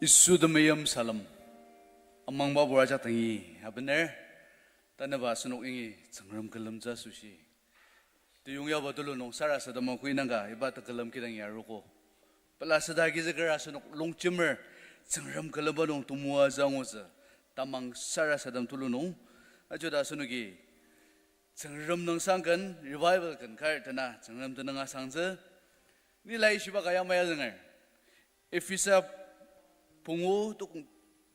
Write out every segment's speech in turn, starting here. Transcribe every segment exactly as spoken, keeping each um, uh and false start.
Yisu temeim salem. Amangba pur ajak dangi abener, tanüba asenok yangi Tsüngrem külemtsü asoshi teyong yaba tulu nung sarasadema koi nangka iba tekülem kidang yaruogo. Pela süda kizüker asenok longjemer Tsüngrem külemba nung temoatsü angutsü tamang sarasadem tulu nung. Ajuda asenoki Tsüngrem nüngsang ken, revival ken kar tena Tsüngrem tenüng asangtsü. Ni lai shiba ka yamai azünger. Ephesa pungu tokong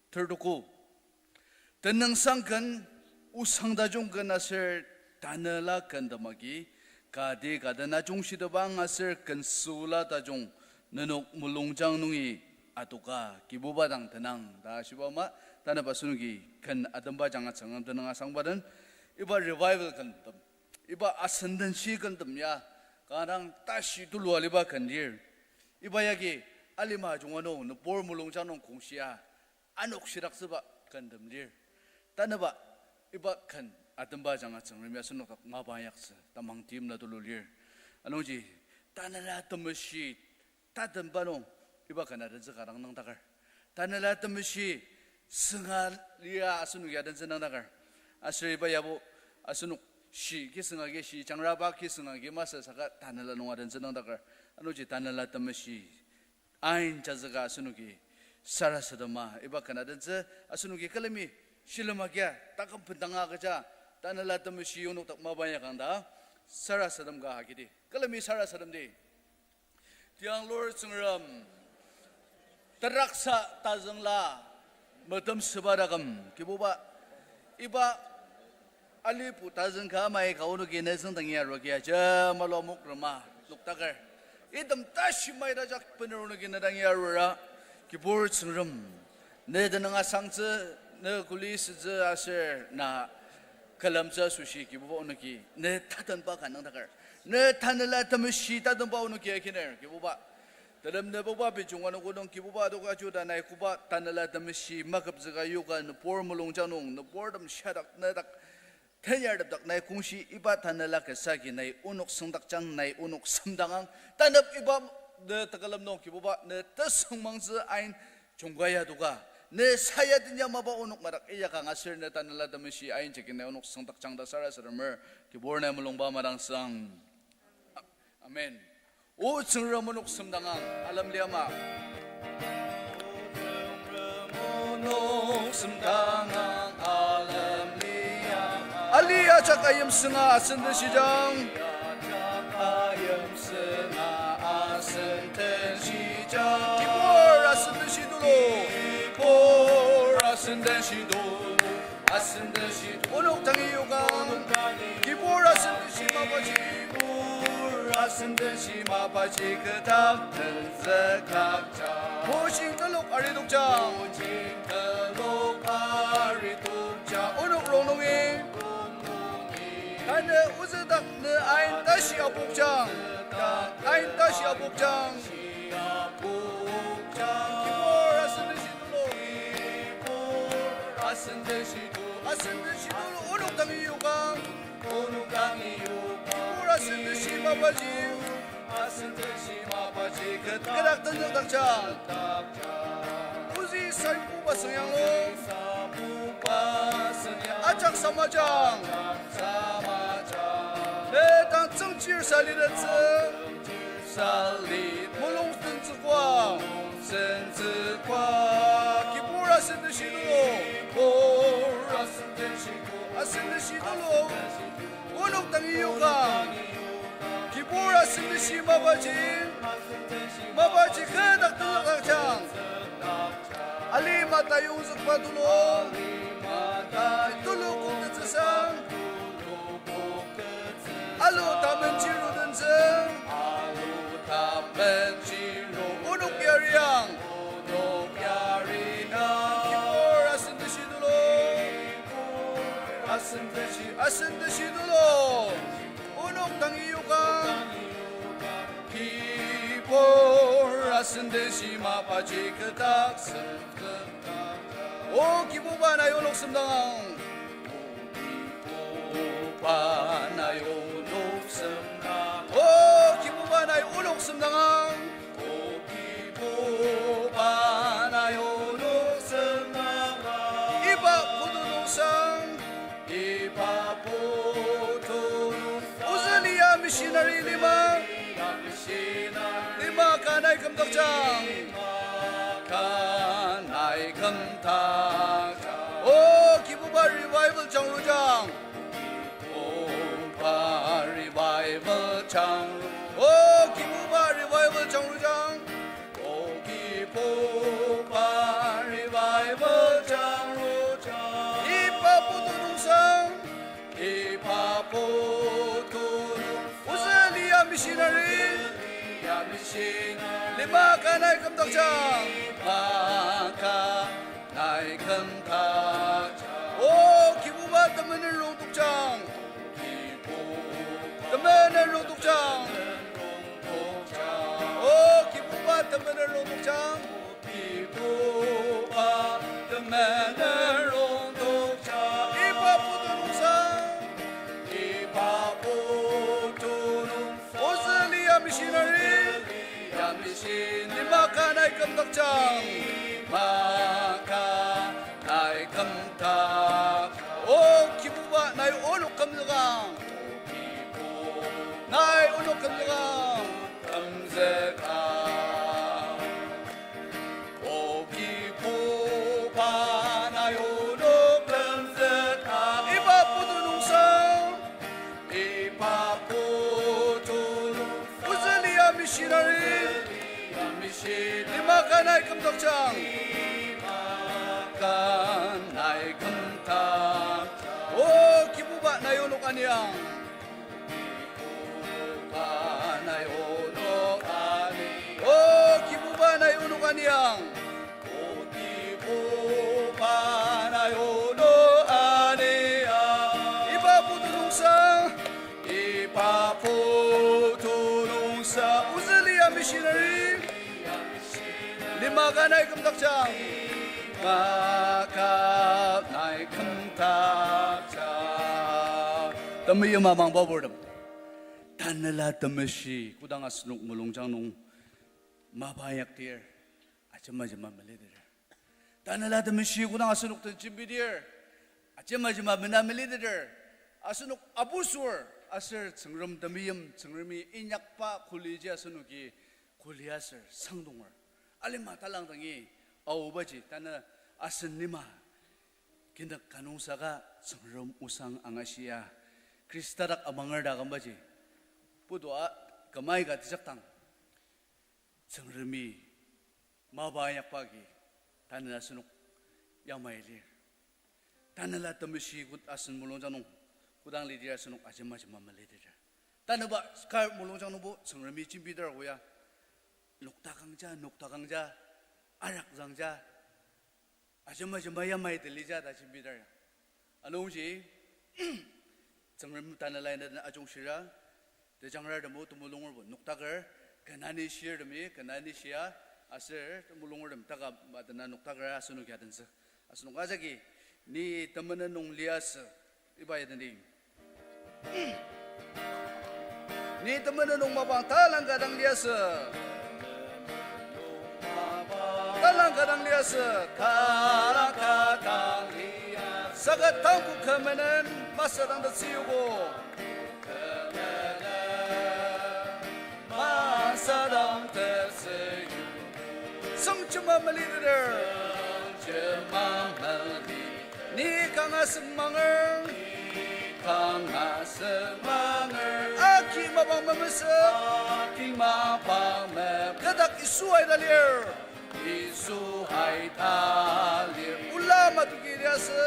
tertuku. Tenüngsang ken, osang tajung ken aser tanela ken temagi, kati kaden ajungshitepang aser ken süla tajung nenok mulungjang nungi adoka, Kibuba dang tenang ta shiba ama, tanüba asenoki ken atemba ajanga Tsüngrem tenüng asangba den, iba revival kentem, iba asendenshi kentem ya, kanga dang tashi tulua aliba ken lir. Iba yagi alima ajunga nung nübur mulungjang nung kongshia anok shidaktsüba kentem lir. Tanüba iba ken atemba ajanga Tsüngremi asenok dak mapa inyaktsü tamang timla tulu lir. Anungji Tanela Temeshi tatemba nung iba ken adentsü kanga dang nüngdaker. Tanela Temeshi sünga lia asenoki adentsü nüngdaker. Aser iba yabo asenok shi kisüng agi shi, jangraba kisüng agi masü saka tanela nung adentsü nüngdaker. Anungji Tanela Temeshi ain jazüka asenoki sarasadema iba ken adentsü, asenoki külemi shilem agia taküm bendanga agüja Tanela Temeshi onok dak mapa inyakang ta sarasadem ka agidi. Külemi sarasademdi. Tianglur Tsüngrem, teraksa tazüngla metemsüba taküm, Kibuba, iba alipu tazüng ka amai ka onoki ne tsüngdangi aruagi aja malo mokrema nokdaker. Item tashi maita jak bener onoki ne dangi arura, Kibur Tsüngrem, ne tenüng asangtsü, ne kuli sütsü aser na külemtsü asoshi Kibuba onoki ne tatenba ka nüngdaker. Ne Tanela Temeshi tatenba onoki akiner, Kibuba. Telemnebuba pejung anogo nung Kibuba adoka ajuda nai koba Tanela Temeshi maküpzüka yoka nübur mulungjang nung nüburtem shadak nedak tenyartepdak nai kongshi iba Tanela Kesagi nai onok süngdakjang, nai onok semdangang. Tanep iba ne tekülem nung Kibuba ne tesüngmangtsü ain jungkaya adoka, ne sayadenya mapa onok madak iyakang aser ne Tanela Temeshi ain jagi nai onok süngdakjang ta sarasademer, Kibur nai mulungba madangsang. A-, amen. O Tsüngrem onok semdangang, alem liama. O Tsüngrem onok semdangang, Ajak ayimsünga asen teshijang. Ajak ayimsünga asen teshijang. Kibur asen teshi tulu. Kibur asen teshi tulu. Asen teshi tulu. Onok tangi yokang. Kibur asen teshi mapaji. Kibur asen teshi mapaji ketak tenzükakjang. Mojing telok aridokjang. Mojing telok aridokjang. Onok rongnungi. Tanü ozüdak nü ain tashi apokjang. Ain tashi apokjang. Kibur asen teshi tulu. Asen teshi tulu. Asen teshi tulu. Onok tangi yokang. Onok tangi yokang. Kibur asen teshi mapaji. Asen teshi mapaji ket-, kedak tenzükdakjang. Ozü sapuba süngyanglu. Ajak samajang. Ne dang tsüngchir salitettsü. Mulung senzükwa. Kibur asen teshi tulu. Asen teshi tulu. Onok tangi yokang. Kibur asen teshi mapaji. Mapaji kedak tenzükdakjang. Alima tayongzükba tulu. Tulu kongtetsüsang. Alu tamenji ru tenzü. Alu tamenji ru. Onok yariang. Onok yariang. Kibur asen teshi tulu. Asen teshi, asen teshi tulu. Onok tangi yokang. Kibur asen teshi mapaji ketak sen. O Kibuba, nai onok semdangang. Kibuba, nai onok semdangang. O Kibuba, nai onok semdangang. O Kibuba, nai onok semdangang. Iba putu nungsang. Iba putu nungsang. Ozü lia missionary lima. Lima ka nai kümdakjang. Ka nai kümdakjang. O Kibuba, revival jangrujang. Kibuba, revival jangru. O Kibuba, revival jangrujang. O Kibuba, revival jangrujang. Iba putu nungsang. Iba putu nung. Ozü lia missionary. Lima ka nai kümdakjang. Lima ka nai kümdakjang. O Kibuba, temenen rongtokjang. Temenen rongtokjang. O Kibuba, temenen rongtokjang. Kibuba, temenen rongtokjang. Iba putu nungsang. Iba putu nungsang. Ozü lia missionary. Lima ka nai kümdakjang. Lima ka nai kümdakjang. O Kibuba, nai onok kümzüka. Nai onok kümzüka. Kümzüka. O Kibuba, nai onok kümzüka. Iba putu nungsang. Iba putu nung. Ozü lia missionary. Lima ka nai kümdakjang. Lima ka nai kümdakjang. O Kibuba, nai onok aniang. Kibuba, nai onok ani-, O Kibuba, nai onok aniang. O Kibuba, nai onok aniang. Iba putu nungsang. Iba putu nungsang. Ozü lia missionary. Lima ka nai kümdakjang. Lima ka nai kümdakjang. Temeim amangba purtem. Tanela Temeshi kodang asenok mulungjang nung mapa inyakdir, ajema ajema meliteter. Tanela Temeshi kodang asenok den jembidir, ajema ajema mena meliteter. Asenok abusur, aser Tsüngrem temeim, Tsüngremi inyakba kuliji asenoki kuli aser sangdonger. Alima talang dangi, aobaji, tanü asen lima kinük kanungsaka Tsüngrem osang angashia, Khrista dak amanger ta akümbaji, putu a, kümai ka tejakdang, Tsüngremi mapa inyakba agi, tanü asenok yamai lir. Tanela temeshi kud asen mulungjang nung, kodang lidir asenok ajema ajema meliteter. Tanüba kar mulungjang nungbo Tsüngremi jembidar koya, noktakangja, noktakangja, arakzangja, ajema ajema yamai telija ta jembidar ya. Anungji, Tsüngrem tanela indang ajungshira, tejangrartemo temulungerbo noktaker, kenani shirtemi, kenani shia, aser temulungertem taka madena noktaker asenoki adentsü. Asenok ajaki, ni temenen nung liasü, iba ya den di. Ni temenen nung mapang talangka dang liasü. Talangka dang liasü. Talangka dang liasü. Saka tangbo kü menen masü dang tetsüogo. Masü dang tetsüogo. Sengjema meliteter. Sengjema meli. Ni kanga süngmanger. Ni kanga süngmanger. Aki mapang memesük. Aki mapang mem-, kü dak Yisu aita lir. Yisu aita lir. Ola matuki liasü.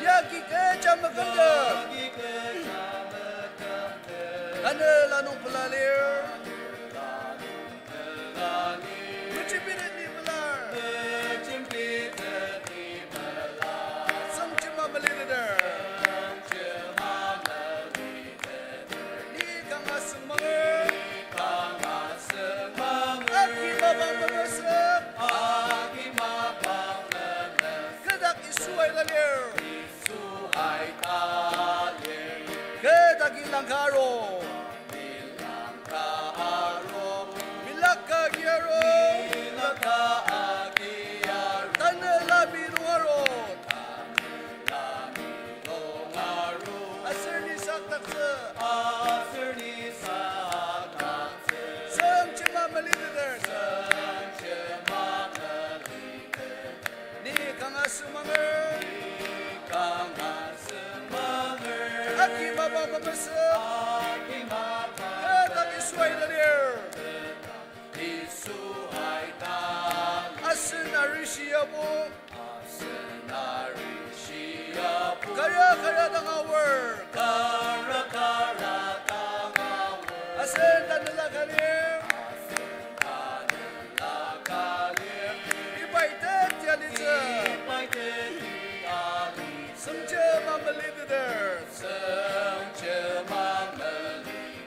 Yagi kecha mekümdü. Tanela nung pela lir. Mechipireni pelar. Sengjema meliteter. Ni kanga süngmanger. Aki mapang memesük. Kü dak Yisu aita lir. Kü dak ilangka aru. Milaka agi aru. Tanela mi nung aru. Aser ni sakdaktsü. Sengjema meliteter. Ni kanga süngmanger. Aki mapang memesük. Kü dak Yisu aita lir. Asen arishi yabo. Kara kara dang aor. Asen tanela ka lir. Ibai teti alitsü. Sengjema meliteter.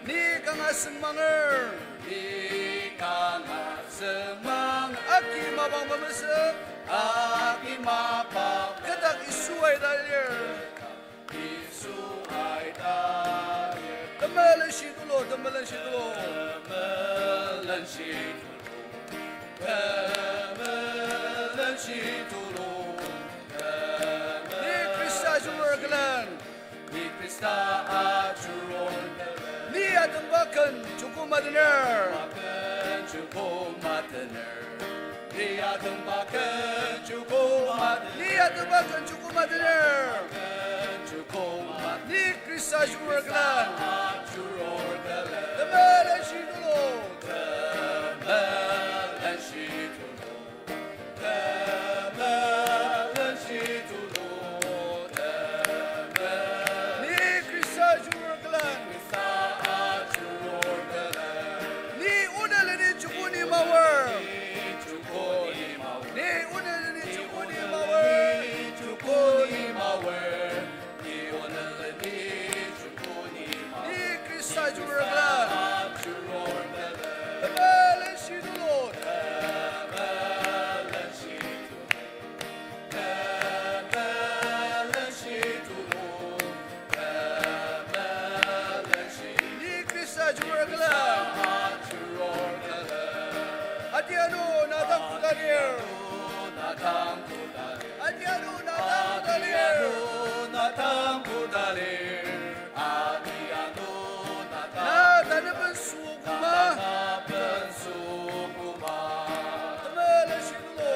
Ni kanga süngmanger. Aki mapang memesük. Kü dak Yisu aita lir. Temelenshi tulu, temelenshi tulu. Ni Khrista ajurur külen. Ni Khrista ajurur. Ni atemba ken joko matener. Ni atemba ken joko matener. Ni Khrista ajurur külen. Temelenshi tulu. Ni Khrista ajurur külen. Ni oneleni joko ni maor. Ni oneleni joko ni maor. Ni Khrista ajurur külen. Temelenshi tulu. Ni Khrista ajurur külen. Adianu na dang koda lir. Adianu na dang koda lir. Na tanü bensu küma. Temelenshi tulu.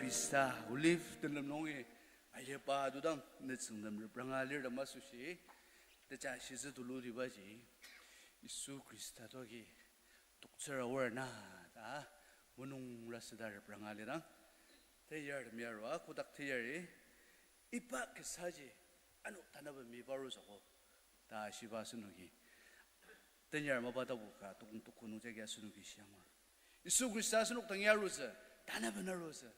Khrista Olive tenlem nungi ayaba adudang nütsüng nem repranga lirtem asoshi, techa shitsü tulutibaji, Yisu Khrista toki toktsür aor na ta, munung raseta repranga lidang, teyartem yarua kodak teyari, iba kasaji, ano tanaben miba arutsüogo, ta shiba asenoki. Tenyar mapa tapu ka tokong tuku nung jagi asenoki shiangur. Yisu Khrista asenok dangi arutsü, tanaben arutsü,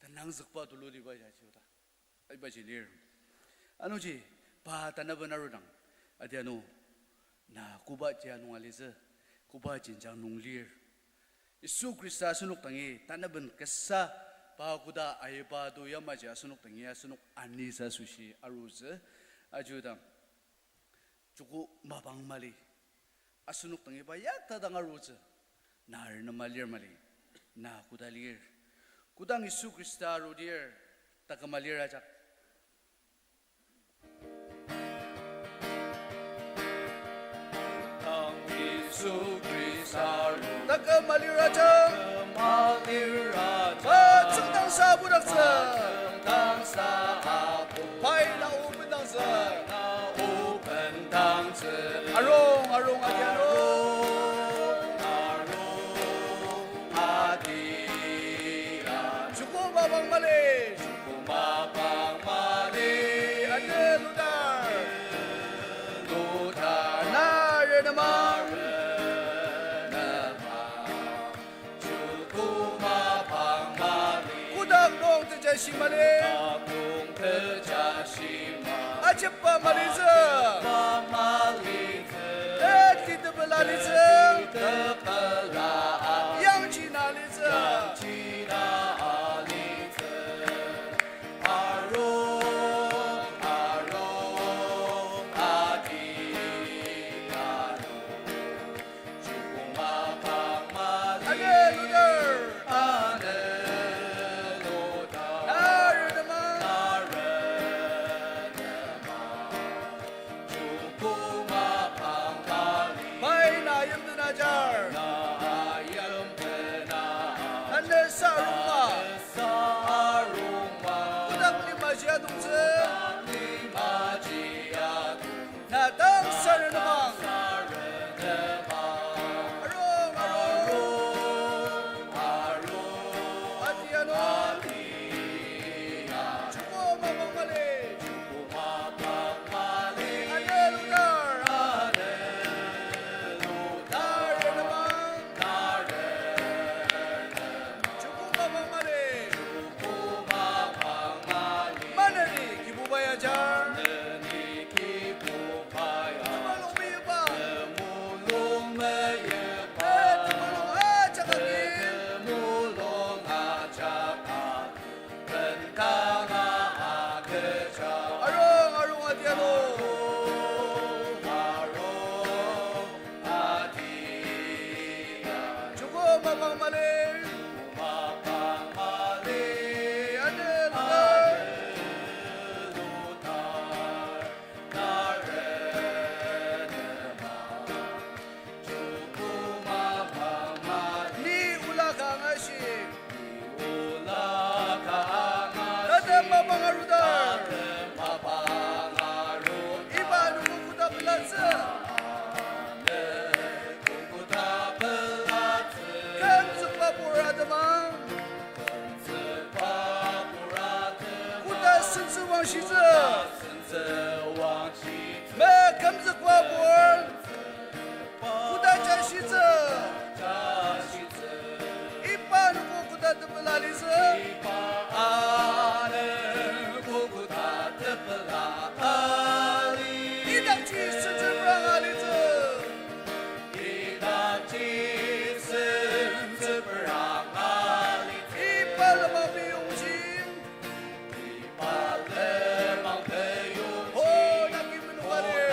tenangzükba tulutiba ya jiota. Aibaji lir. Anungji, pa tanaben arudang, adi ano, na koba jia nung alitsü, koba jenjang nung lir. Yisu Khrista asenok dangi tanaben kasa, pa koda ayaba to yamaji asenok dangi asenok anisa asoshi arutsü, ajudang. Joko mapang mali. Asenok dangi pa yakta dang arutsü. Na renema lir mali. Na koda lir. Kodang Yisu Khrista arudir, taküm alir ajak. Tang Yisu Khrista aru. Taküm alir ajak. Taküm alir ajak. Atsüngdangsa abudaktsü. Atsüngdangsa abu. Pai na o bendangtsü. Arung, arung, adi ano. Arung, arung, adi ano. Joko mapang mali. Joko mapang mali. Ane ludar. Ludar. Na renema. Renema. Joko mapang mali. Kodak nung tejashi mali. Kodak nung tejashi mali. Ajepba malitsü. Ajepba malitsü. Teti tepela litsü. Teti tepela a. Yangji na litsü. Yangji na litsü. Arung, arung, adi, adi. Hallelujah. Hallelujah. Hallelujah. Pai na yimten ajar. Tanü sa arungma. Kodak lima jia dongtsü. Na dang sarenema. Arung, arung. Adi ano. Joko mapang mali. Hallelujah. Hallelujah. Joko mapang mali. Maneni Kibuba ya ajar. Temulung meyipba. Temulung ajak agi. Arung, arung, adi ano. Joko mapang mali. Hallelujah. Ni ola ka angashi. Tatem mapang arudar. Iba anogo koda pelatsü. Kümzükba pur atema. Koda sentsü wangshitsü. Me kümzükba pur. Koda jashitsü. Iba anogo koda tepela litsü. Idakji sentsü pranga litsü. Iba lenmang peyongji. O, na ki menoka lir.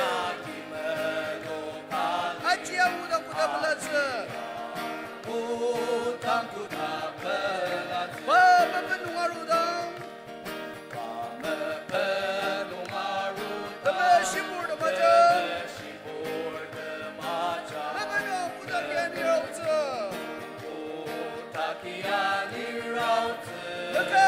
Aji amuda koda pelatsü. Pa mepen nung arudang. Teme shibur temaja. Mepen nung koda kia ni raotsü. Koda kia ni raotsü. Meka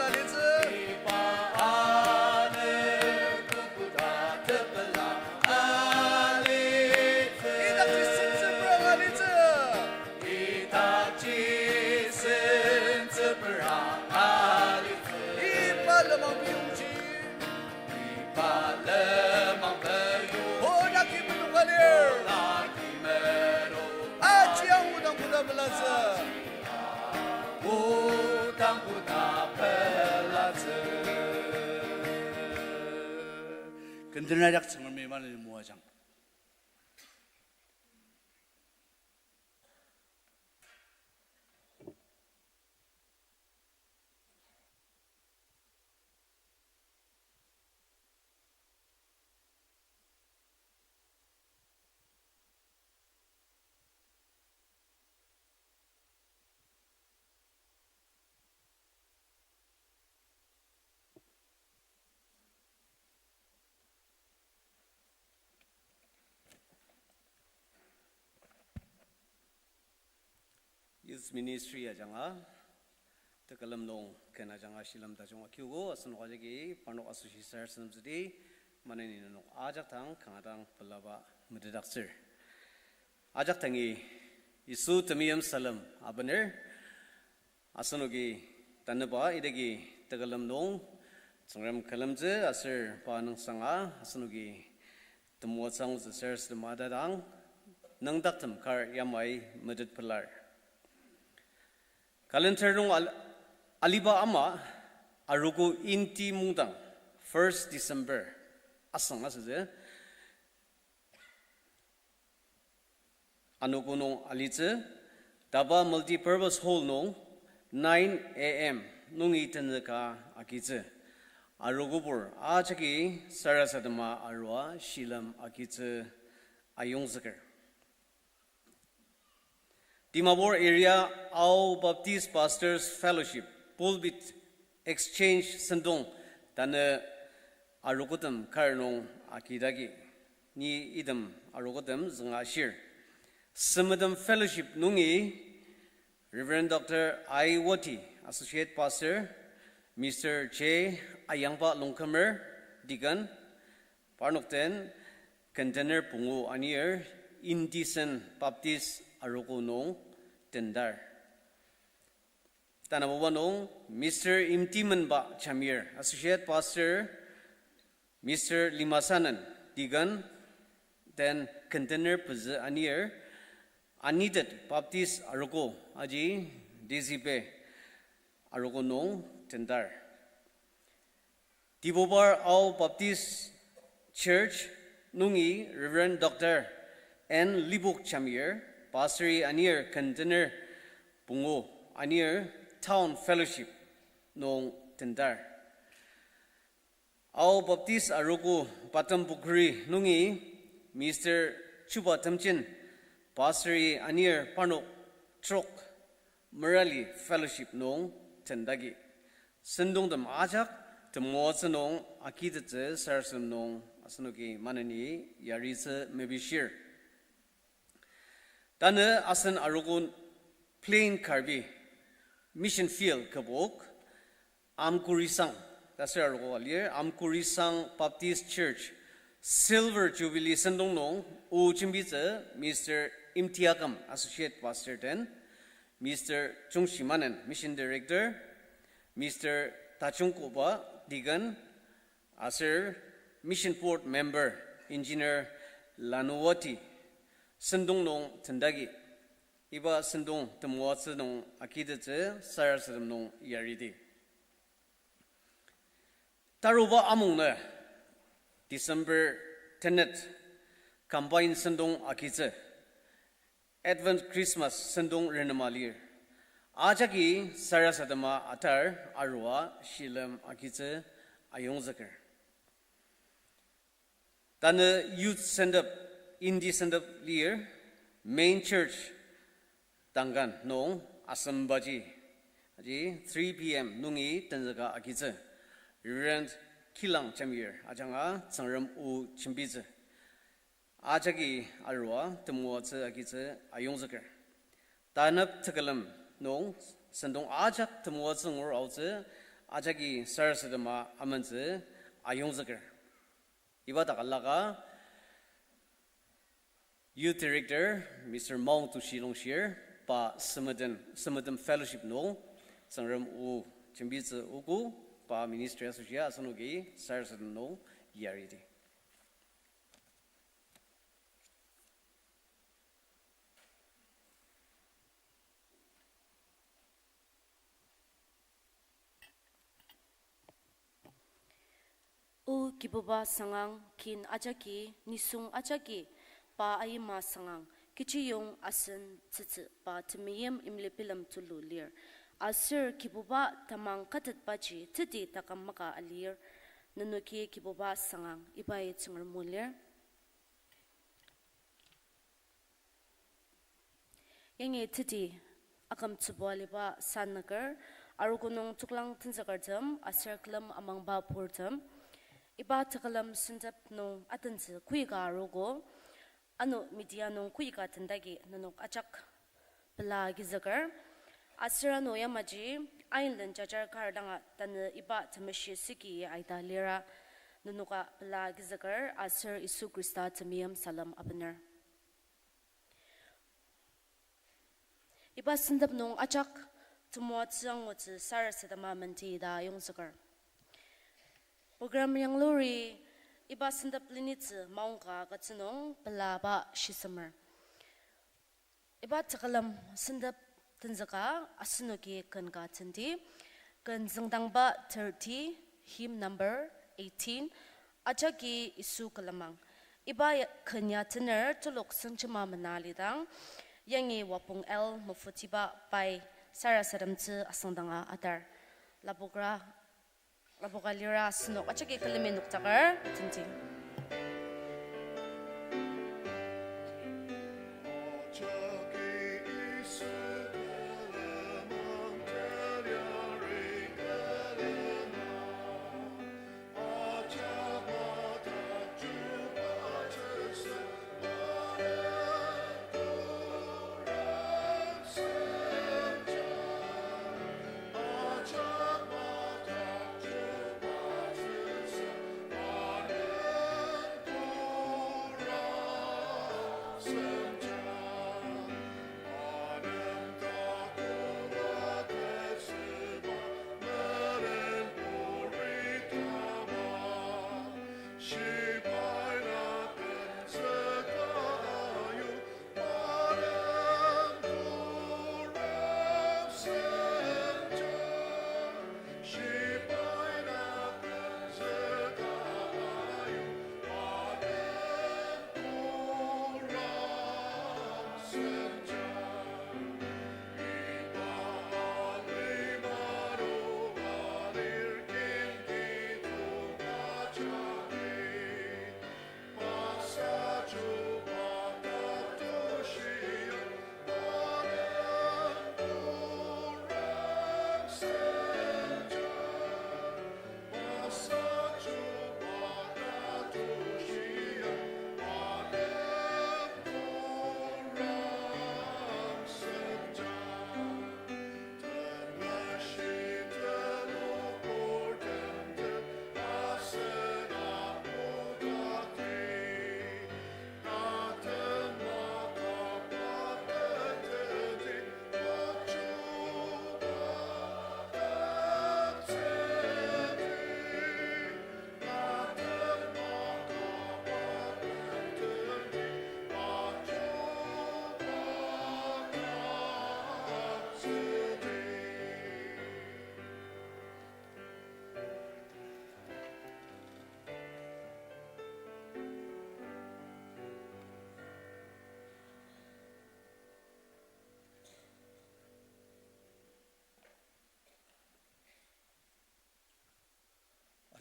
alitsü. Idakji sentsüper alitsü. Idakji sentsüper alitsü. Iba lenmang piyongji. Iba lenmang peyong. Olaki medoka lir. Olaki medoka. Aji ang odang koda pelatsü. Odang koda pelatsü. Kümdena yak Tsüngremi maneni moajang. Youth Ministry ajanga, tekülem nung ken ajanga shilem tajung akiogo, asenok ajaki parnok asoshi sarasademtsüdi, maneni nenok ajak dang kanga dang pelaba metetdaktsür. Ajak dangi Yisu temeim salem abener, asenoki tanüba idaki tekülem nung Tsüngrem külemtsü aser pa nüngsanga asenoki temoatsü angutsü sarasadema tatang, nüngdaktem kar yamai metet pelar. Calendar nung al-, aliba ama arogo inti mungdang, first December, asüng asütsü. Anogo nung alitsü, DABA Multipurpose Hall nung nine A M nungi tenzüka agitsü. Arogobur ajaki sarasadema arua shilem agitsü ayongzüker. Dimapur Area Ao Baptist Pastors Fellowship Pulpit Exchange sentong tanü arogotem kar nung agidagi. Ni item arogotem zünga ashir. Semetem Fellowship nungi Reverend Doctor I Wati, Associate Pastor, Mister J Ayangba Longkumer, Deacon, parnok den, container pungu anir, Indisen Baptist arogo nung tendar. Tanabuba nung, Mister Imtimenba Jamir, Associate Pastor, Mister Limasanen, Deacon, den container pezü anir, Anitet Baptist arogo aji D C P arogo nung tendar. Dibobor Ao Baptist Church nungi Reverend Doctor N Libok Jamir, Pastor-i anir container pungu anir Town Fellowship nung tendar. Ao Baptist arogo Patempukhuri nungi Mister Chuba Temjen, Pastor-i anir parnok trok Merali Fellowship nung tendagi. Sentongtem ajak temoatsü nung agitettsü sarasadem nung asenoki maneni yaritsü mepishir. Tanü asen arogo Plain Karbi Mission Field kübok Amkurisang, ta aser arogo alir, Amkurisang Baptist Church Silver Jubilee sentong nung o jembitsü Mister Imtiakam, Associate Pastor den, Mister Chungshimanen, Mission Director, Mister Tajungkoba, Deacon, aser Mission Board Member, Engineer Lanuwati, sentong nung tendagi. Iba sentong temoatsü nung agitettsü sarasadem nung yaridi. Taruba amungnü December tenet combine sentong agitsü, Advent Christmas sentong renema lir. Ajaki sarasadema atar arua shilem agitsü ayongzüker. Tanü youth send-up, Indi send-up lir, main church dangan nung asembaji, aji three P M nungi tenzüka agitsü, Reverend Kilang Jamir ajanga Tsüngrem o jembitsü. Ajaki arua temoatsü agitsü ayongzüker. Tanep tekülem nung sentong ajak temoatsü ngur aotsü, ajaki sarasadema amentsü ayongzüker. Iba dak alaka Youth Director, Mister Maung Tushi Longshir, pa Semeten, Semeten Fellowship nung, Tsüngrem o jembitsü ogo, pa ministry asoshi asenoki sarasadem nung yaridi. O Kibuba sangang, kin ajaki, nisung ajaki, pa ayima sangang, kechiyong asen tsütsü pa temeim imlibilem tulu lir. Aser Kibuba tamang katetbaji teti taküm maka alir. Nenoki Kibuba sangang, ibai Tsüngrem o lir. Yangi teti akümtsübua aliba sannüker, arogo nung toklang tenzükertem aser külem amangba purtem. Iba tekülem sentep nung atentsü koika arogo, ano media nung koika tendagi nenok ajak pela agizüker. Aser ano yamaji ainlen jajar kar danga tanü iba temeshi süki aita lira nenoka pela agizüker aser Yisu Khrista temeim salem abener. Iba sentep nung ajak temoatsü angutsü sarasadema menti ta ayongzüker. Program yangluri iba sentep lenitsü maongka agütsü nung pelaba shisemer. Iba tekülem sentep tenzüka asenoki ken ka tenti, ken züngdangba thirty, hymn number eighteen, Ajaki Yisu Külemang. Iba ya-, ken ya tener Telok Sengjema mena alidang, yangi Wapong L Mufutiba pai sarasademtsü asüngdanga atar. Lapoka, lapoka lira asenok ajaki külemi noktaker tenti.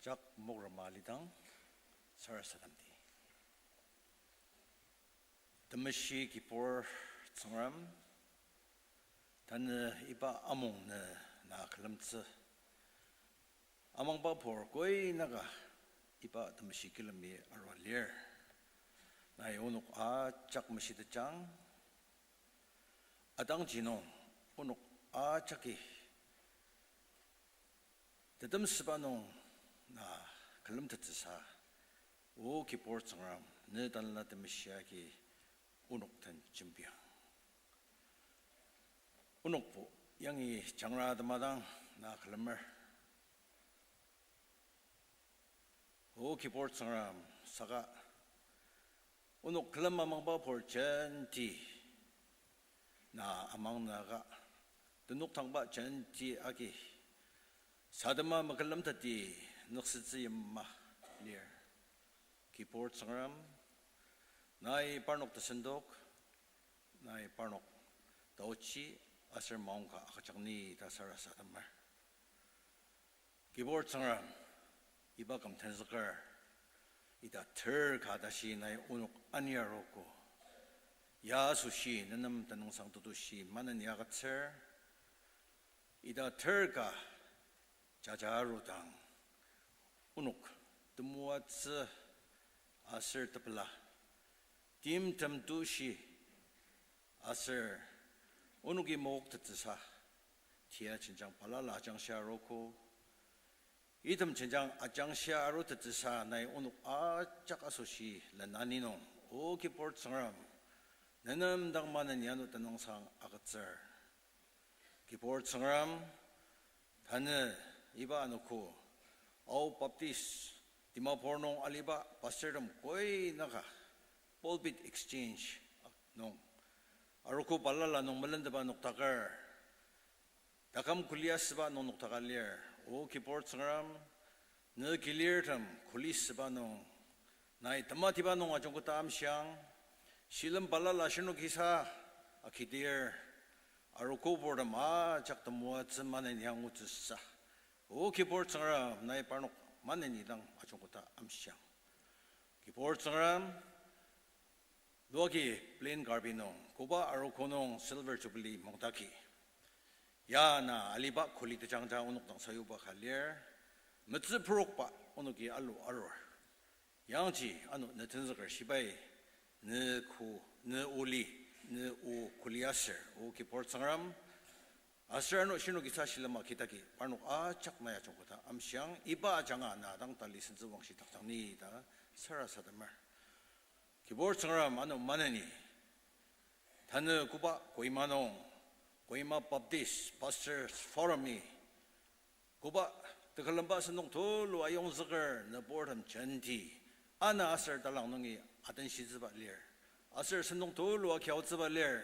Ajak mokrama alidang sarasademdi. Temeshi Kibur Tsüngrem, tanü iba amung nü na külemtsü. Amangba pur koi naka iba temeshi külemi arua lir. Nai onok ajak meshitejang, atangji nung onok ajaki Netemsüba nung na külemtettsüsa, O Kibur Tsüngrem, ne Tanela Temeshi agi onok den jembiang. Onokbo yangi jangra temadang na külemer. O Kibur Tsüngrem, saka onok külem amangba pur jenti na amang naka, tenük tangba jenti agi sadema mekülemteti nüksütsü yima lir. Kibur Tsüngrem, nai parnok tesendok, nai parnok taochi aser maongka agüjang ni ta sarasademer. Kibur Tsüngrem, iba küm tenzüker, ita ter ka tashi nai onok aniarogo. Ya asoshi nenem tenüngsang tetushi maneni agütsür. Ita ter ka jaja arudang, onok temoatsü aser tepela, timtem tushi aser onoki mokoktettsüsa, tia jenjang balala ajangshia arogo. Item jenjang ajangshia arutettsüsa nai onok ajak asoshi lenani nung, O Kibur Tsüngrem, nenem dang maneni ano tenüngsang agütsür. Kibur Tsüngrem, tanü iba anogo, Ao Baptist, Dimapur nung aliba pastortem koi naka, pulpit exchange nung, arogo balala nung melentepa noktaker, taküm kulia süba nung noktaka lir, O Kibur Tsüngrem, ne kilirtem kuli süba nung, nai tematiba nung ajungketa amshiang, shilem balala shirnokisa akidir, arogo purtem ajak temoatsü maneni angutsüsa, O Kibur Tsüngrem, nai parnok maneni dang ajungketa amshiang. Kibur Tsüngrem, luagi Plain Karbi nung, koba arogo nung Silver Jubilee mungdaki, ya na aliba kuli tejangja onok dang sayuba ka lir, metsü purokba onoki alu arur. Yangji ano ne tenzüker shibai, ne ko, ne oli, ne o kuli aser, O Kibur Tsüngrem, aser ano shirnokisa shilem akidaki, parnok ajak nai ajungketa amshiang, iba ajanga na dang tali sentsü wangshi takjang ni ta sarasademer. Kibur Tsüngrem, ano maneni, tanü koba Kohima nung, Kohima Baptist Pastors Forum-i, koba tekülemba sentong tulu ayongzüker nüburtem jenti, ana aser talang nungi atenshitsüba lir, aser sentong tulu akiaotsüba lir,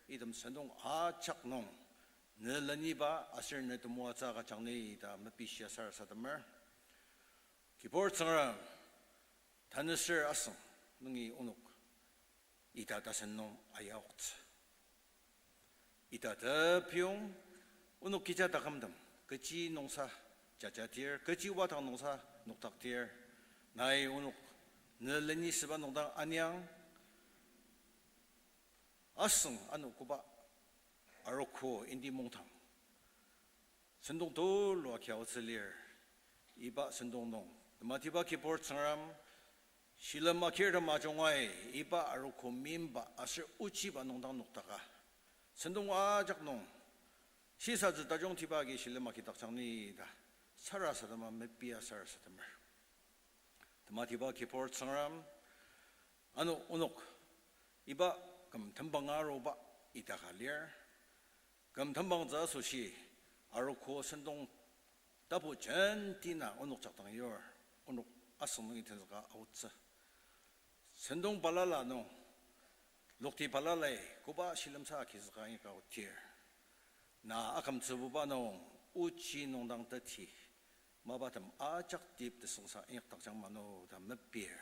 item sentong ajak nung, ne leniba aser ne temoatsü agüjang ni ta mepishia sarasademer. Kibur Tsüngrem, tanü ser asüng nungi onok ita tasen nung ayoktsü. Ita tepiyong onok kija takümtem, kechi nungsa jajatir, kechi wadang nungsa noktaktir, nai onok ne leni süba nungdang aniang, asüng ano koba arogo indi mungdang sentong tulu akiaotsü lir. Iba sentong nung, tematiba Kibur Tsüngrem, shilem akirtem ajungai, iba arogo meimba aser ochiba nungdang noktaka, sentong ajak nung shisatsü tajungtiba agi shilem akidakjang ni ta sarasadema mepia sarasademer. Tematiba Kibur Tsüngrem, ano onok iba küm tembang aruba ita ka lir. Küm tembangtsü asoshi arogo sentong tapu jenti na onok jakdang yur, onok asüng nungi tenzüka aotsü. Sentong balala nung, lokti balalai koba shilemsa akizüka inyaka otir, na akümtsübuba nung ochi nungdang teti, mapatem ajak tip tesüngsa inyakdakjang mano ta mepir.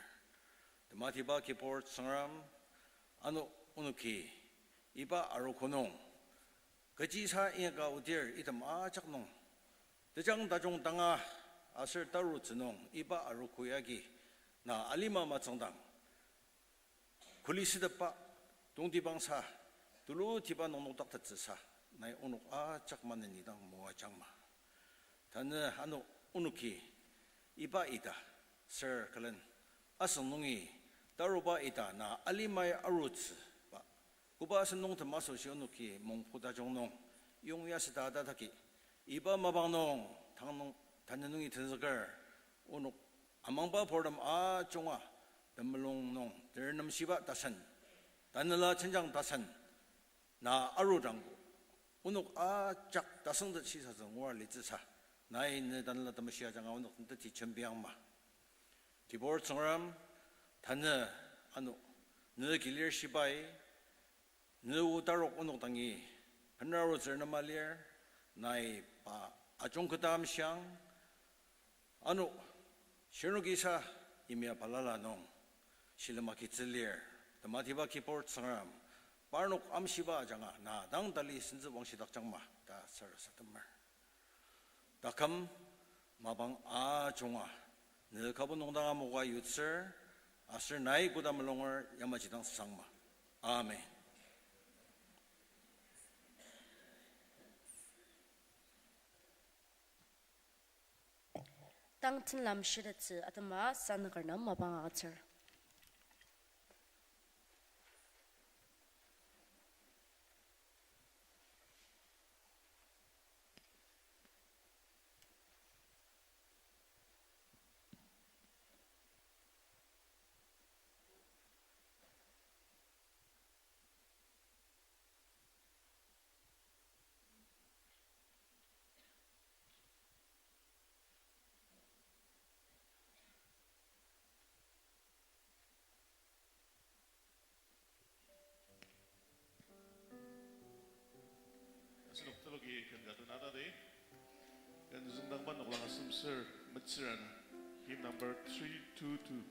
Tematiba Kibur Tsüngrem, ano onoki iba arogo nung kechisa inyaka otir item ajak nung, tejang tajung tanga aser tarutsü nung iba arogo yagi na alima matsüngdang, kuli sütepa, tongtibangsa, tulutiba nung nokdaktettsüsa, nai onok ajak maneni dang moajangma. Tanü ano onoki iba ita, ser külen, asüng nungi taruba ita na alimai arutsüba, koba sentongtem asoshi onoki mongpu tajung nung yongyaseta tataki, iba mapang nung tang nung Tanü nungi tenzüker, onok amangba purtem ajunga, temulung nung, terenemshiba tasen, tanela jenjang tasen, na arudangbo, onok ajak tasüngtet shisatsü ngua litsüsa, nai ne Tanela Temeshi ajanga onok tenti jembiangma. Kibur Tsüngrem, tanü ano ne kilir shibai, ne o tarok onok dangi, benarutsür nema lir, nai pa ajungketa amshiang, ano, shirnokisa yimya balala nung, shilem agitsü lir, tematiba Kibur Tsüngrem, parnok amshiba ajanga na dang tali sentsü wangshidakjangma ta sarasademer. Taküm mapang ajunga, ne kübok nung dang amoka yutsür, aser nai koda mulunger yamaji dang sangma. Amen. Tang tenlam shitettsü atema sanaker nem mapang agütsür. Asenok teloki ken ka tenatadi. Ken züngdangba noklang asem ser metsür ana. Hymn number three two two.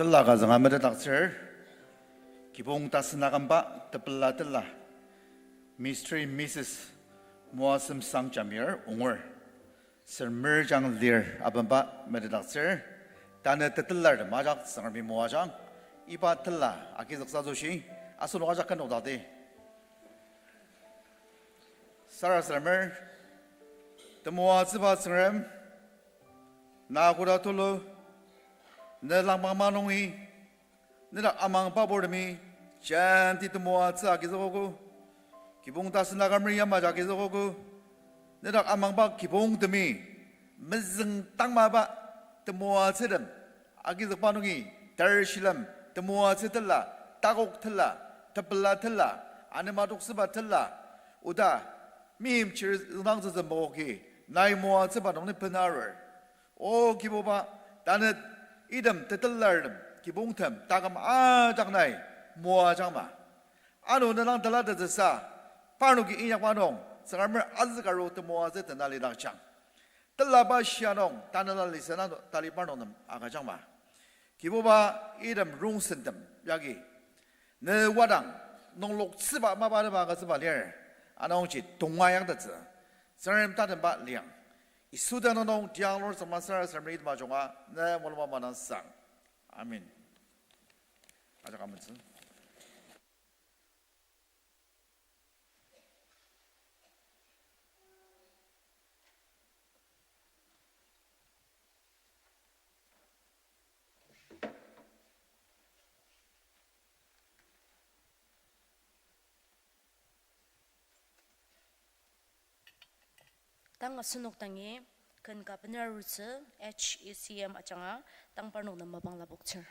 Tela ka zünga metetdaktsür, kibong tasen akümba tepela tela, Mister and Missus Moasem Sang Jamir ongur. Semer jang lir abemba metetdaktsür, tanü tetelartem ajak Tsüngremi moajang, iba tela agizüksa asoshi, asenok ajak kü nokdakdi. Sarasademer, temoatsüba Tsüngrem, na koda tulu, ne langmangma nungi, nedak amangba purtemi, jenti temoatsü agizükogo, kibong tasen akümer yamaji agizükogo, nedak amangba kibongtemi, mezüng tangmaba temoatsütem agizükba nungi, tarshilem, temoatsü tela, takok tela, tepela tela, anema toksüba tela, oda, meimchir züngdangtsütsü mokoki, nai moatsüba nung ni benarur. O Kibuba, tanü item tetelartem, kibongtem, taküm ajak nai moajangma. Ano ne dang telatettsüsa, parnoki inyakba nung, Tsüngremer azükaru temoatsü tena lidakjang. Telaba shia nung, tanela lisa nung, tali parnok nem agüjangma. Kibuba item rongsentem yagi, ne wadang, nungloktsüba mapa tema agütsüba lir, anungji tonga yangtettsü. Tsüngrem tatemba liang. Yisu tenüng nung tiang lur tsüngmasar Tsüngremi item ajunga, ne mulungba manang sang. Amen. Ajak amentsü. Tang asenok dangi, ken ka bener arutsü, H E C M ajanga, tang parnok nem mapang lapoktsür.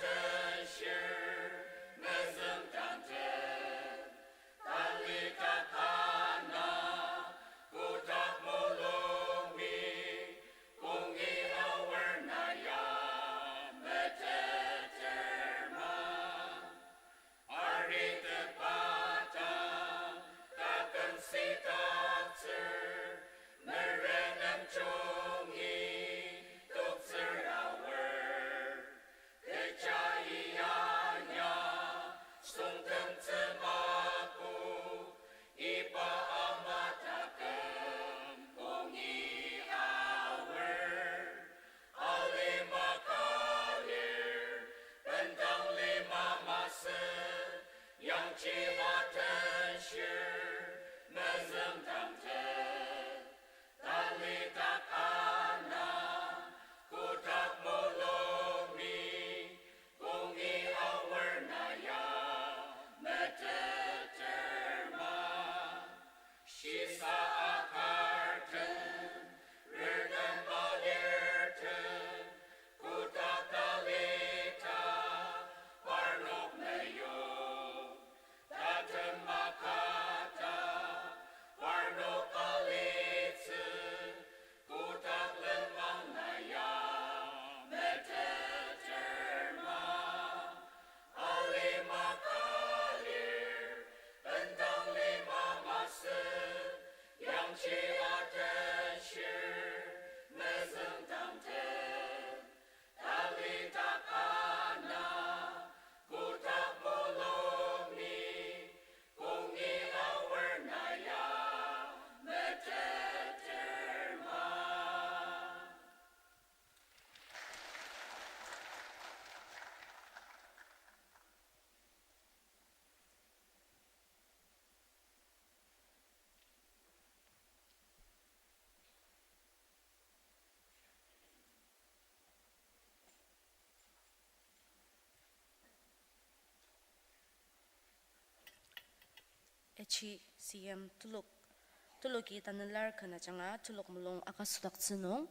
Tenshir mezüngdangtem, talidak ana, kotak mulungmi, kongi aor na ya meteter ma. Aritetba dang, taküm sidaktsür, merenem jungi, toktsür aor. Kecha iya ya, songtem tsümapu, iba ama taküm kongi aor. Alima ka lir, bendang lima masü, yangji atenshir mezüngdangtem. Talidak ana, kotak mulungmi, kongi aor na ya meteter ma. Shisa akartem, rertem alirtem, kotak talita, parnok meyong. Tatem makata, parnok alitsü, kotak lenmang na ya meteter ma. Alima ka lir, bendang lima masü, yangji atenshir mezüngdangtem. Talidak ana, kotak mulungmi, kongi aor na ya meteter ma. H C M telok, teloki tanü lar ken ajanga telok mulung akasüdaktsü nung,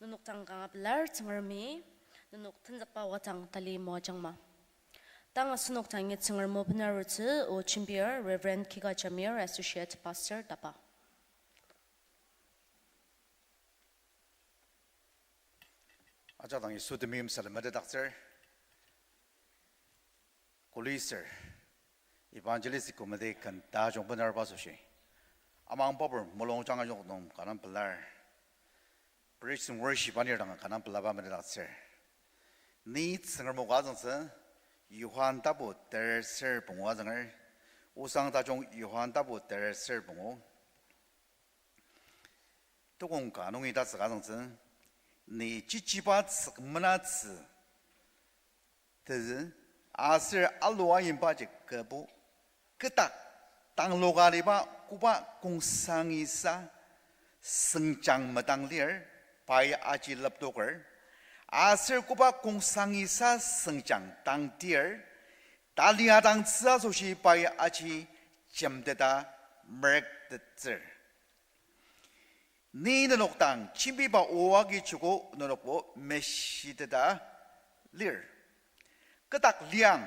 nenok dang kanga pelar Tsüngremi, nenok tenzükba wadang tali moajangma. Tang asenok dangi Tsüngrem o benarutsü o jembir Reverend Kika Jamir, Associate Pastor, tapa. Ajak dang Yisu temeim salem metetdaktsür. Kuli sür, Evangelistic Committee ken tajung bener asoshi, amang papur mulungjang ajok nung kanang pelar, praise and worship anir dang kanang pelaba metetdaktsür. Ni Tsüngrem o ka azüngtsü, Johan tapu terser pungu azünger, osang tajung Johan tapu terser pungu. Tukong ka nungi tatsüka azüngtsü, ni chichiba tsükmenatsü tezü, aser alua yimbaji kübu, kü dak tangloka aliba koba kongsangisa sengjang medang lir, pai aji leptoker, aser koba kongsangisa sengjang tangtir, talia dangtsü asoshi pai aji jemteta merüktettsür. Ni nenok dang jembiba o agi joko nenokbo meshiteta lir. Kü dak liang,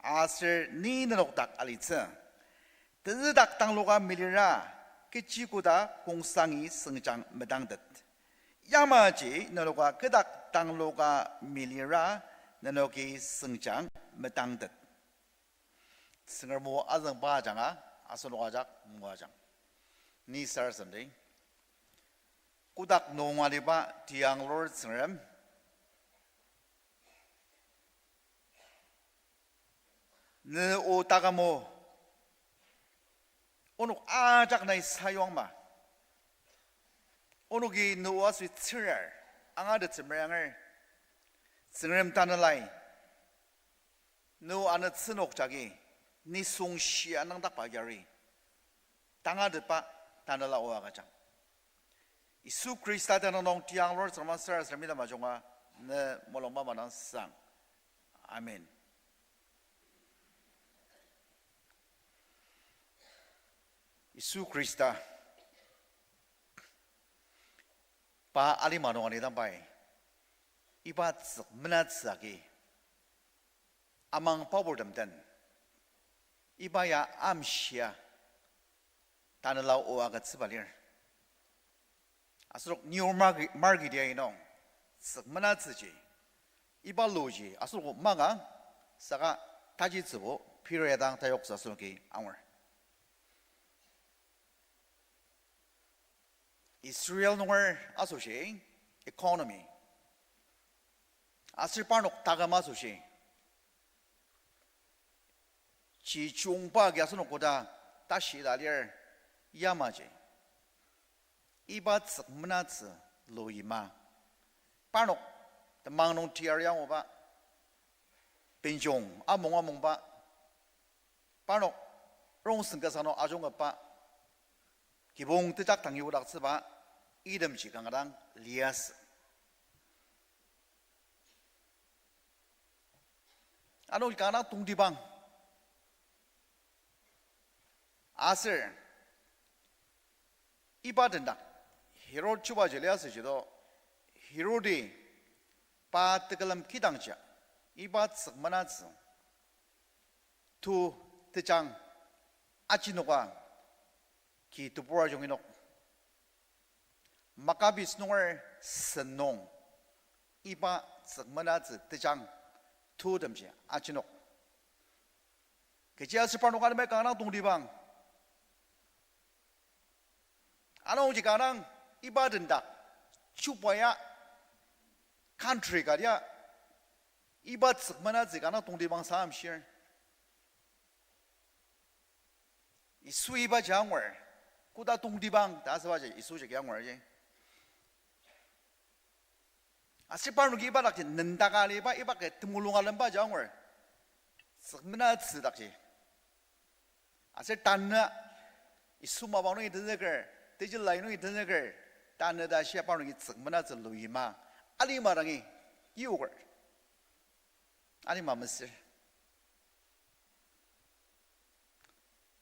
aser ni nenok dak alitsü. Tezü dak tangloka milira, kechi koda kongsangi sengjang medangtet. Yamaji nenoka kü dak tangloka milira, nenoki sengjang medangtet. Tsüngrem o azüngba ajanga, asenok ajak moajang. Ni sarasademdi, kotak nung aliba tianglur Tsüngrem, ne o taküm o, onok ajak nai sayuangma. Onoki ne o asüi tsürar, angatettsü meranger. Tsüngrem Tanelai, ne o anütsü nok jagi, nisung shia nüngdakba yari, tangatetba Tanela o agüjang. Yisu Khrista tenüng nung tianglur Tsüngrem sarasadem ita majunga, ne mulung mamadang sang. Amen. Yisu Khrista, pa alima nung alidang pai, iba tsükmenatsü agi, amang paburtem den, iba ya amshia tanela o agütsüba lir. Asenok neo marki, marki dia inung, tsükmenatsüji, iba luji asenok maka, saka tajitsübo period dang tayoktsü asenoki angur. Israel nunger asoshi economy, aser parnok taküm asoshi chi chungba agi asenok koda tashi ta lir yamaji, iba tsükmenatsü luyima. Parnok temang nung tiyar anguba, benjong amung amungba, parnok rongsen kasa nung ajungketba, kibong tejak tangi odaktsüba, itemji kanga dang liasü. Ano kanga tongtibang. Aser iba tendak Herod chubaji liasüji do, Herodi pa tekülem kidangji iba tsükmenatsü tu tejang ajinoka ki tebur ajungi nok. Maccabees nunger sen nung iba tsükmenatsü tejang tutemji ajinok. Kechiaser parnok anemai kanga tongtibang. Anungji kanga iba tendak chuba ya country ka ya iba tsükmenatsü kanga tongtibang sa amshir. Yisu ibaji angur, koda tongtibang ta asübaji Yisu jagi angur ji. Aser parnoki iba dakji nendaka aliba, iba ke temulung alembaji angur, tsükmenatsü dakji. Aser tanü Yisu mapang nungi tenzüker, tejilai nungi tenzüker, tanü ta shia parnoki tsükmenatsü luyima, alima dangi yoker, alima mesür.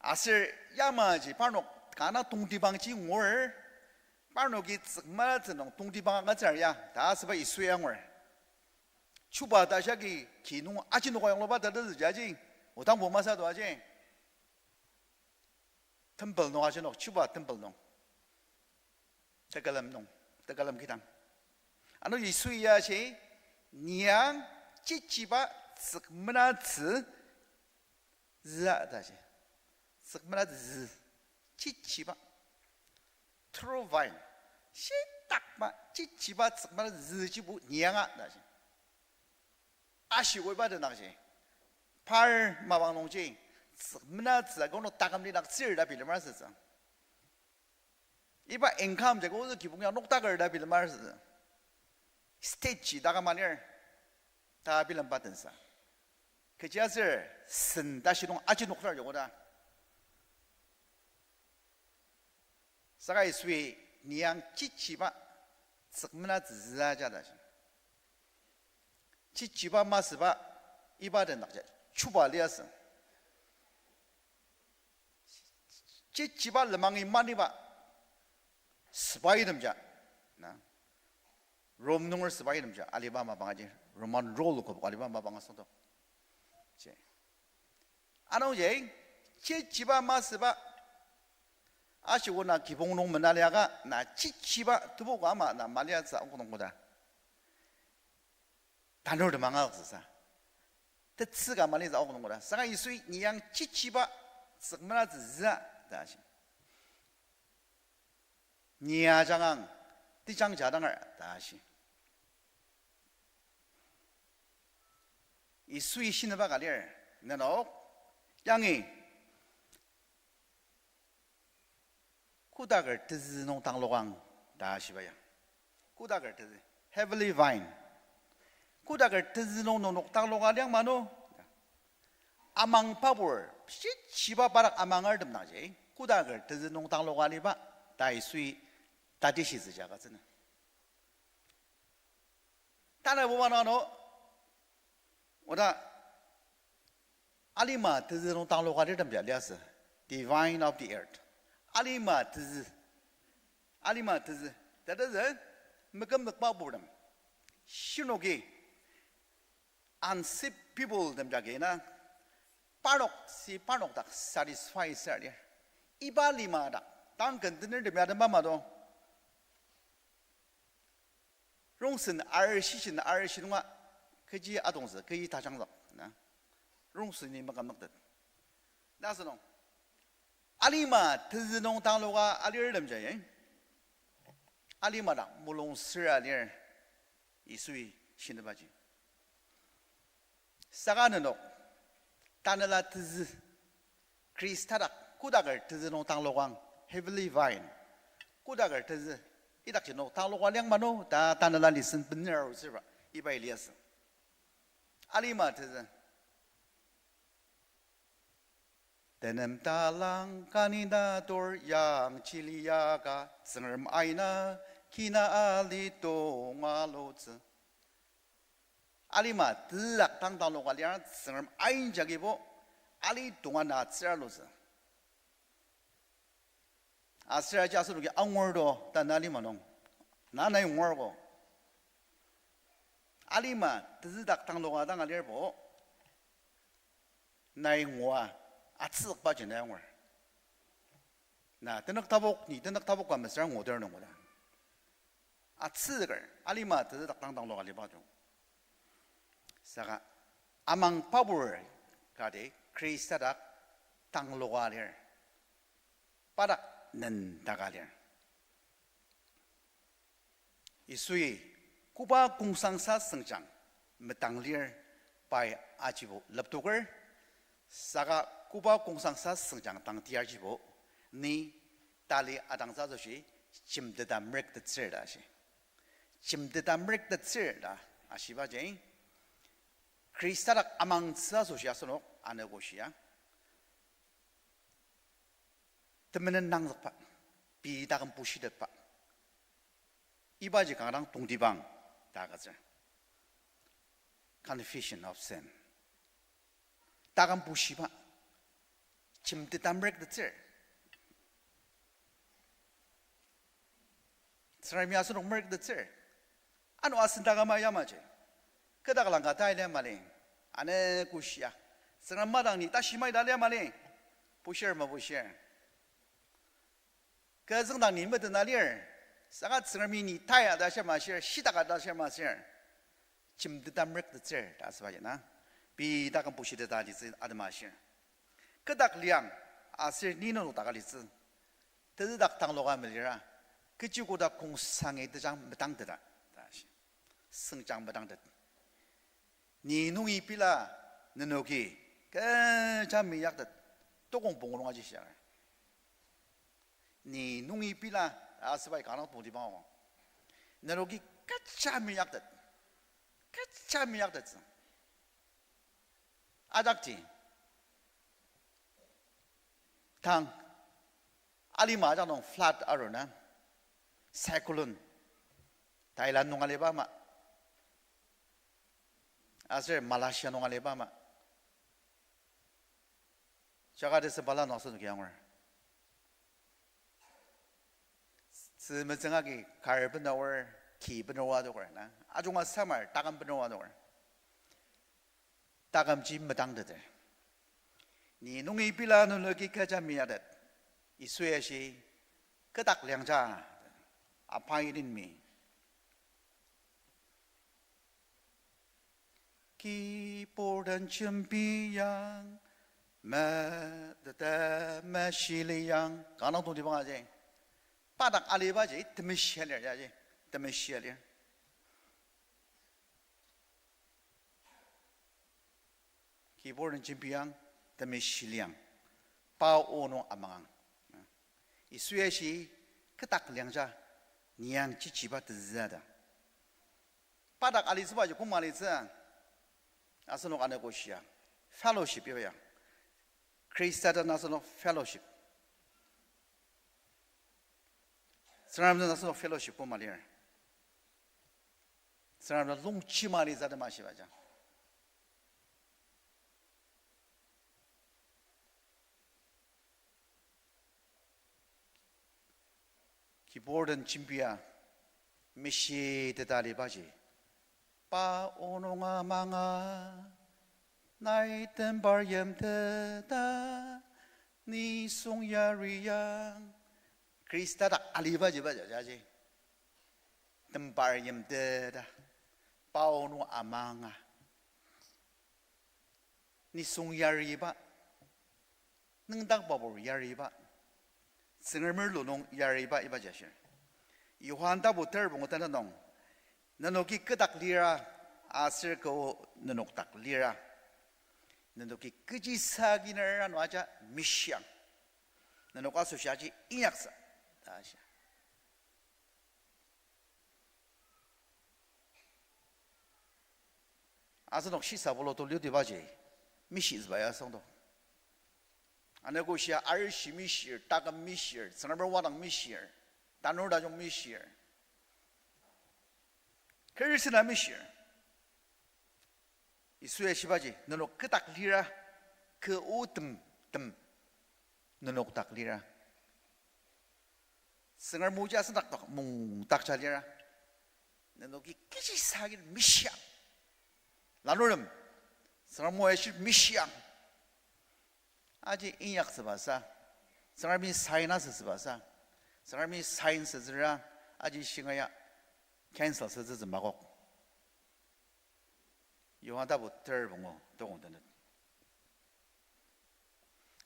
Aser yamaji parnok kanga tongtibangji ngur, parnoki tsükmenatsü nung tongtibang agütsür ya ta asüba Yisui angur. Chuba ta shia ki, ki nung ajinok ayongluba ta tezü jaji, odangbo masü to aji. Temple nung ajinok, chuba temple nung. Tekülem nung, tekülem kidang. Ano Yisui ya shi, ni yang chichiba tsükmenatsü zü ta shi. Tsükmenatsü zü, chichiba. True vine, shitakba, chichiba tsükmenatsü züjibo ni yanga ta shi. Ashi oiba tenang shi. Par mapang nungji, tsükmenatsü kono taküm lidaktsür ta bilemar asütsü. Iba income jagi ozü kibong ya noktaker ta bilemar asütsü. State ji taküm alir ta bilemba tensa. Kechiaser sen ta shi nung aji noktar joko ta. Saka Yisui ni yang chichiba tsükmenatsü zü aja ta shi. Chichiba masüba iba tenakji chuba liasü. Chichiba lemangi maniba sepai temja, na, Rome nunger sepai temja aliba mapang aji, Roman rule kübok aliba mapang asüngdok. Ji. Anungji, chichiba masüba, ashi ona kibong nung menaliaka, na chichiba tebu ka ama na maliatsü akok nung koda tanur temang akzüsa, tetsü ka malitsü akok nung koda. Saka Yisui ni yang chichiba tsükmenatsü zü ta shi. Ni ajangang, tejang jadanger ta shi. Yisui shinaba ka lir, nenok, yangi kodaker tezü nung tanglokang ta shiba ya. Kodaker tezü, heavenly vine. Kodaker tezü nung nenok tangloka liang mano. Amang pabur, shichiba padak amangertem dangji, kodaker tezü nung tangloka liba, ta Yisui tatishitsüji agütsüner. Tanabuba nano, oda alima tezü nung tangloka litemji liasü, the vine of the earth. Alima tezü, alima tezü, that is, mekümzükba purtem. Shinoki Unsaved people tem jagi na, parnok si parnok dak satisfy sür lir. Iba lima dak, tang ken tener tem ya tem ama do. Rongsen arishi shin arishi nunga, kechi atongtsü, kechi tajangzük, na. Rongsen ni makümnüktet. Na asünung. Alima tezü nung tangloka alir tem jagi. Alima dak mulung süra lir Yisui shinübaji. Saka nenok, tanela tezü, Khrista dak kodaker tezü nung tanglokang, heavenly vine, kodaker tezü, idakji nung tangloka liang mano, ta tanela lesson bener arutsüba, iba iliasü. Alima tezü. Tenem talang kanina tor yang chili yaka Tsüngrem aina kina ali tonga lutsü. Alima tezü dak tang tangloka liang Tsüngrem ain jagibo ali tonga na tsüra lutsü. Aser aji asenoki angur to tanü alima nung. Na nai ngurko. Alima tezü dak tangloka dang alirbo. Nai ngua atsükba ji nai angur. Na tenük tapok, ni tenük tapok ka mesüra nguter nung koda. Atsüker, alima tezü dak tang tangloka liba jung. Saka amang pabur kati Khrista dak tangloka lir. Pa dak nendaka lir. Yisui koba kongsangsa süngjang metang lir pai ajibo leptoker, saka koba kongsangsa süngjang tang tiajibo, ni tali adangtsü asoshi jemteta merük tetsür ta ashi. Jemteta merük tetsür ta ashibaji, Khrista dak amangtsü asoshi asenok anogo shia. Temenen nangzükba, pei taküm pushitetba. Ibaji kanga dang tongtibang ta agütsür. Confession of sin. Taküm pushiba. Jemteta merük tetsür. Tsüngremi asenok merük tetsür. Ano asen taküma yamaji. Kü dak langka tai lia mali. Ane kushia. Tsüngrem madang ni tashi mai ta lia mali. Bushir mabushir. Kü züngdang ni metena lir. Saka Tsüngremi ni tai ta shir mashir, shitak ta shir mashir. Jemteta merük tetsür ta asübaji na. Pei taküm pushiteta alitsü atema shir. Kü dak liang, aser ni nenok dak alitsü. Tezü dak tangloka melira. Kechi koda kongsangi tejang metangteta ta shi. Süngjang metangtet. Ni nungi pila nenoki kecha meyaktet. Tokong pungu nung aji shiar. Ni nungi pila, asübai kanga dang tongtibang ako. Nenoki kecha meyaktet. Kecha meyaktettsü. Ajakji. Tang. Alima ajak nung flood aruna. Cyclone. Thailand nung aliba ama. Aser Malaysia nung aliba ama. Jaga tesem bala nung asenoki angur. Tzü metsüng agi kar benoker, ki benoka adoker na. Ajunga samar taküm benoka adoker. Takümji metangteter. Ni nungi pila nenoki kecha meyaktet. Yisui ashi, kü dak liangja. Abide in me. Kibur den jembiang, metete meshiliang. Kanga dang tongtibang aji. Pa dak alibaji, temeshi alir, yaji. Temeshi alir. Kibur den jembiang, temeshi liang. Pa o nung amangang. Yisui ashi, kü dak liangja, ni yang chichiba tezüa ta. Pa dak alitsübaji koma alitsü, asenok anogo shia. Fellowship iba ya. Khrista den asenok fellowship. Tsüngrem den asenok fellowship koma lir. Tsüngrem den longchima alitsü atema shibaja. Kibur den jembia, meshiteta alibaji. Pa o nung amanga, nai tembar yimteta, nisung yariang. Khrista dak alibajiba jajaji. Tembar yimteta, pa o nung amanga, nisung yariba, nüngdakbabur yariba, Tsüngremer lu nung yariba iba jashir. Johan tapu ter pungu tanü nung, nenoki kü dak lira, aser kü o nenok dak lira. Nenoki kechi sa kiner ano aja mishiang. Nenok asoshi aji inyaksa, ta shia. Asenok shisa pulu tuludibaji, mishitsüba ya asüngdok. Anogo shia arishi mishir, taküm mishir, Tsüngremer wadang mishir, tanur tajung mishir, kerisena mishir. Yisui shibaji, nenok kü dak lira, kü o tem, tem, nenok dak lira. Tsüngrem o ji asenok dak mungdakja lira. Nenoki kechi sa kiner mishiang. Lanurtem, Tsüngrem o ashi mishiang. Aji inyaktsüba sa, Tsüngremi sign asütsüba sa, Tsüngremi sign asütsüra, aji shingaia cancel asütsütsü makok. Johan tapu ter pungu tokong tenet.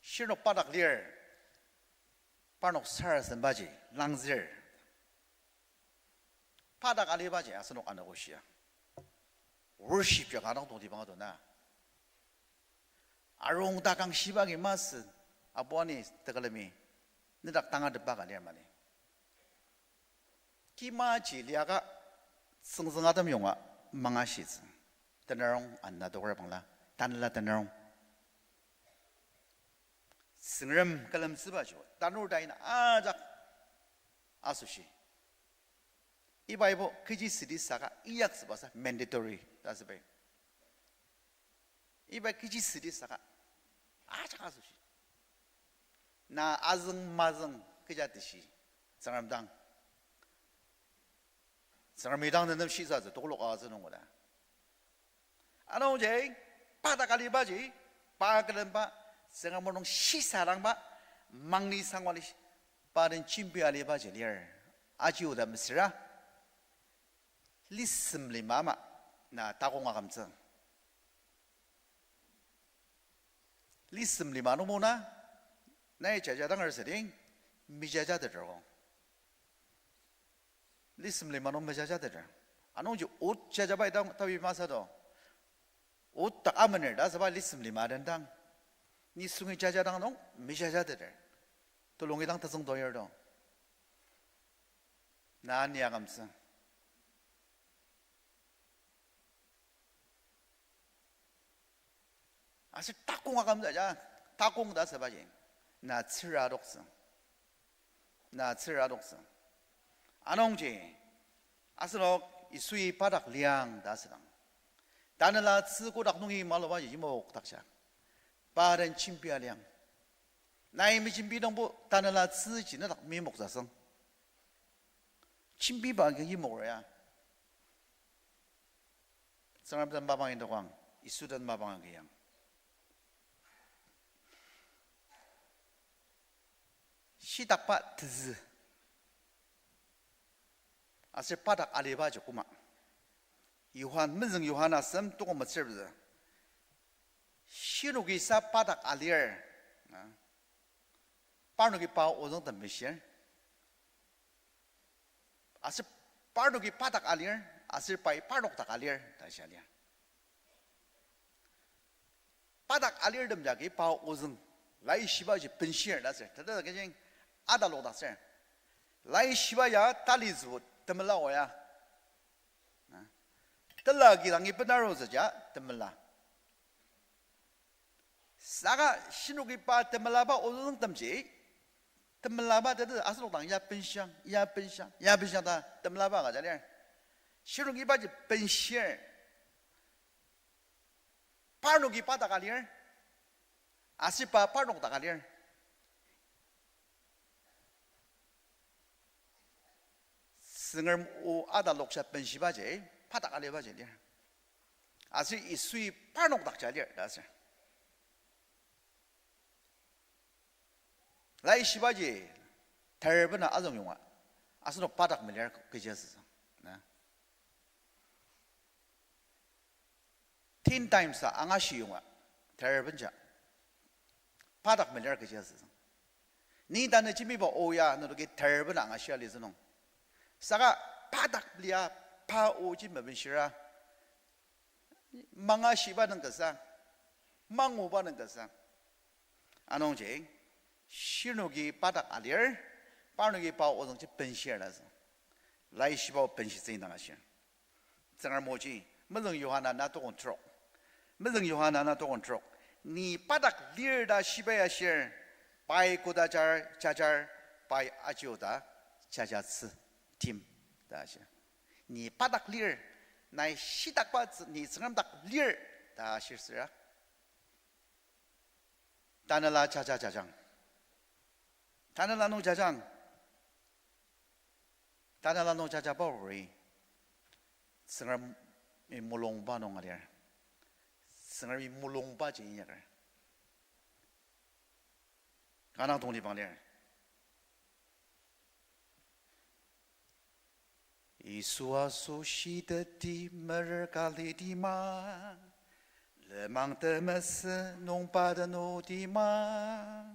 Shirnok pa dak lir, parnok sarasadembaji langzür. Pa dak alibaji asenok anogo shia. Worship ya ka nung tongtibang ato na. Arung takang shiba agi masü, apu ani tekülemi, nedak tangatetba ka lir mali. Kimaji liaka tsüngtsüng atem yonga mangashitsü. Tenarong ana tokra bangla, tanela tenarong. Tsüngrem külemtsübaji, tanur tain ajak asoshi. Iba ibo kechi südi saka inyaktsüba sa mandatory ta asübai. Iba kechi südi saka ajak asoshi. Na azüng mazüng kecha tishi, Tsüngrem dang. Tsüngremi dang nenem shisatsü tokolok atsü nung oda. Anungji, pa dak alibaji, pa külemba, Tsüngrem o nung shisadangba, mangni sangwali, pa den jembi alibaji lir. Aji oda mesüra, lisem lima ama, na takong akümtsü. Lisem lima nungbo na, nai jaja danger süding, mejajateter kong. Lisem lima nung mejajateter. Anungji ot jajabai dang tabi masü to. Ot dak amener ta asüba lisem lima den dang. Nisungi jaja dang nung mejajateter. Tulungi dang tetsüng toyar to. Na ni akümtsü. Aser takong akümtsü ja, takong ta asübaji, na tsüra adoktsü. Na tsüra adoktsü. Anungji, asenok Yisui pa dak liang ta asüdang, tanela tzü kotak nungi malubaji yimokdakja, pa den jembia liang. Nai mejembi nungbo tanela tzüji nedak mimoktsüsüng. Jembiba agi yimokra ya. Tsüngrem den mapang indokang, Yisu den mapang agi yang. Shitakba tezü. Aser pa dak alibaji koma. Johan, mezüng Johan asem tokong metsür pezü. Shinoki sa pa dak alir. Na, parnoki pa ozüng tem mishir. Aser parnoki pa dak alir, aser pai parnok dak alir, ta shia lir. Pa dak alirtem jagi pa ozüng, laishibaji benshir ta ser, tata kejeng atalokdak ser. Laishiba ya talizübo temela oya. Na, tela kidangi benarutsü ja temela. Saka shinoki pa temelaba ozüngtemji, temelaba tete asenok dang ya benshang, ya benshang, ya benshang ta temelaba ka ja lir. Shinoki paji benshir. Parnoki pa dak alir, aser pa parnok dak alir. Tsüngrem o ataloksa benshibaji, pa dak alibaji lir. Aser Yisui parnok dakja lir ta aser. Laishibaji, ter bena azüng yonga, asenok pa dak melir kechi asütsü. Na. Ten times a angashi yonga, ter benja. Pa dak melir kechi asütsü. Ni tanü jembiba o ya nenoki ter bena angashia litsü nung. Saka pa dak lia pa oji mebenshira. Mangashiba nung kasa, manguba nung kasa. Anungji, shirnoki pa dak alir, parnoki pa ozüngji benshir ta sü. Laishiba o benshitsü indang ashir. Tsüngrem oji, mezüng Yohana na tokong trok. Mezüng Yohana na tokong trok. Ni pa dak lir ta shibai ashir, pai koda jar, jajar, pai ajioda, jajatsü, tim, ta ashir. Ni pa dak lir, nai shitakba tsü, ni Tsüngrem dak lir, ta ashir süra. Tanela jaja jajang. Tanela nung jajang. Tanela nung jajaba ori, Tsüngremi mulungba nung alir. Tsüngremi mulungbaji inyaker. Kanga tongtibang lir. Yisu asoshi teti merka litima, lenmang temesü nung pa den otima.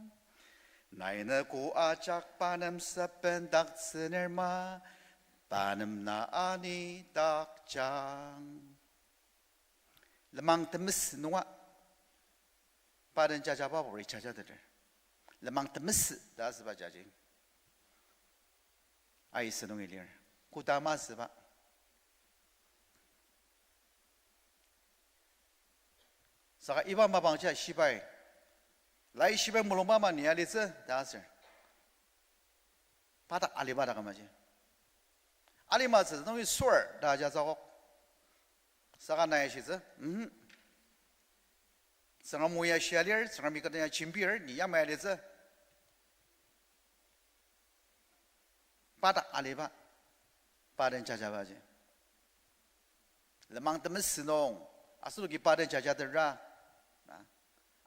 Nai nüko ajak pa nem sependaktsüner ma, pa nem na ani dakjang. Lenmang temesü nunga pa den jajaba puri jajateter. Lenmang temesü ta asüba jaji aisü nungi lir. Koda masüba. Saka iba mapangji shibai, laishibai mulungba ama ni alitsü ta aser. Pa dak aliba dak amaji. Alima tsü nungi sur ta ajatsü akok. Saka nai ashitsü, mhm. Tsüngrem o ya shia lir, Tsüngremi kü den ya jembir, ni yamai alitsü. Pa dak aliba, pa den jajabaji. Lenmang temesü nung, asenoki pa den jajatetra, na,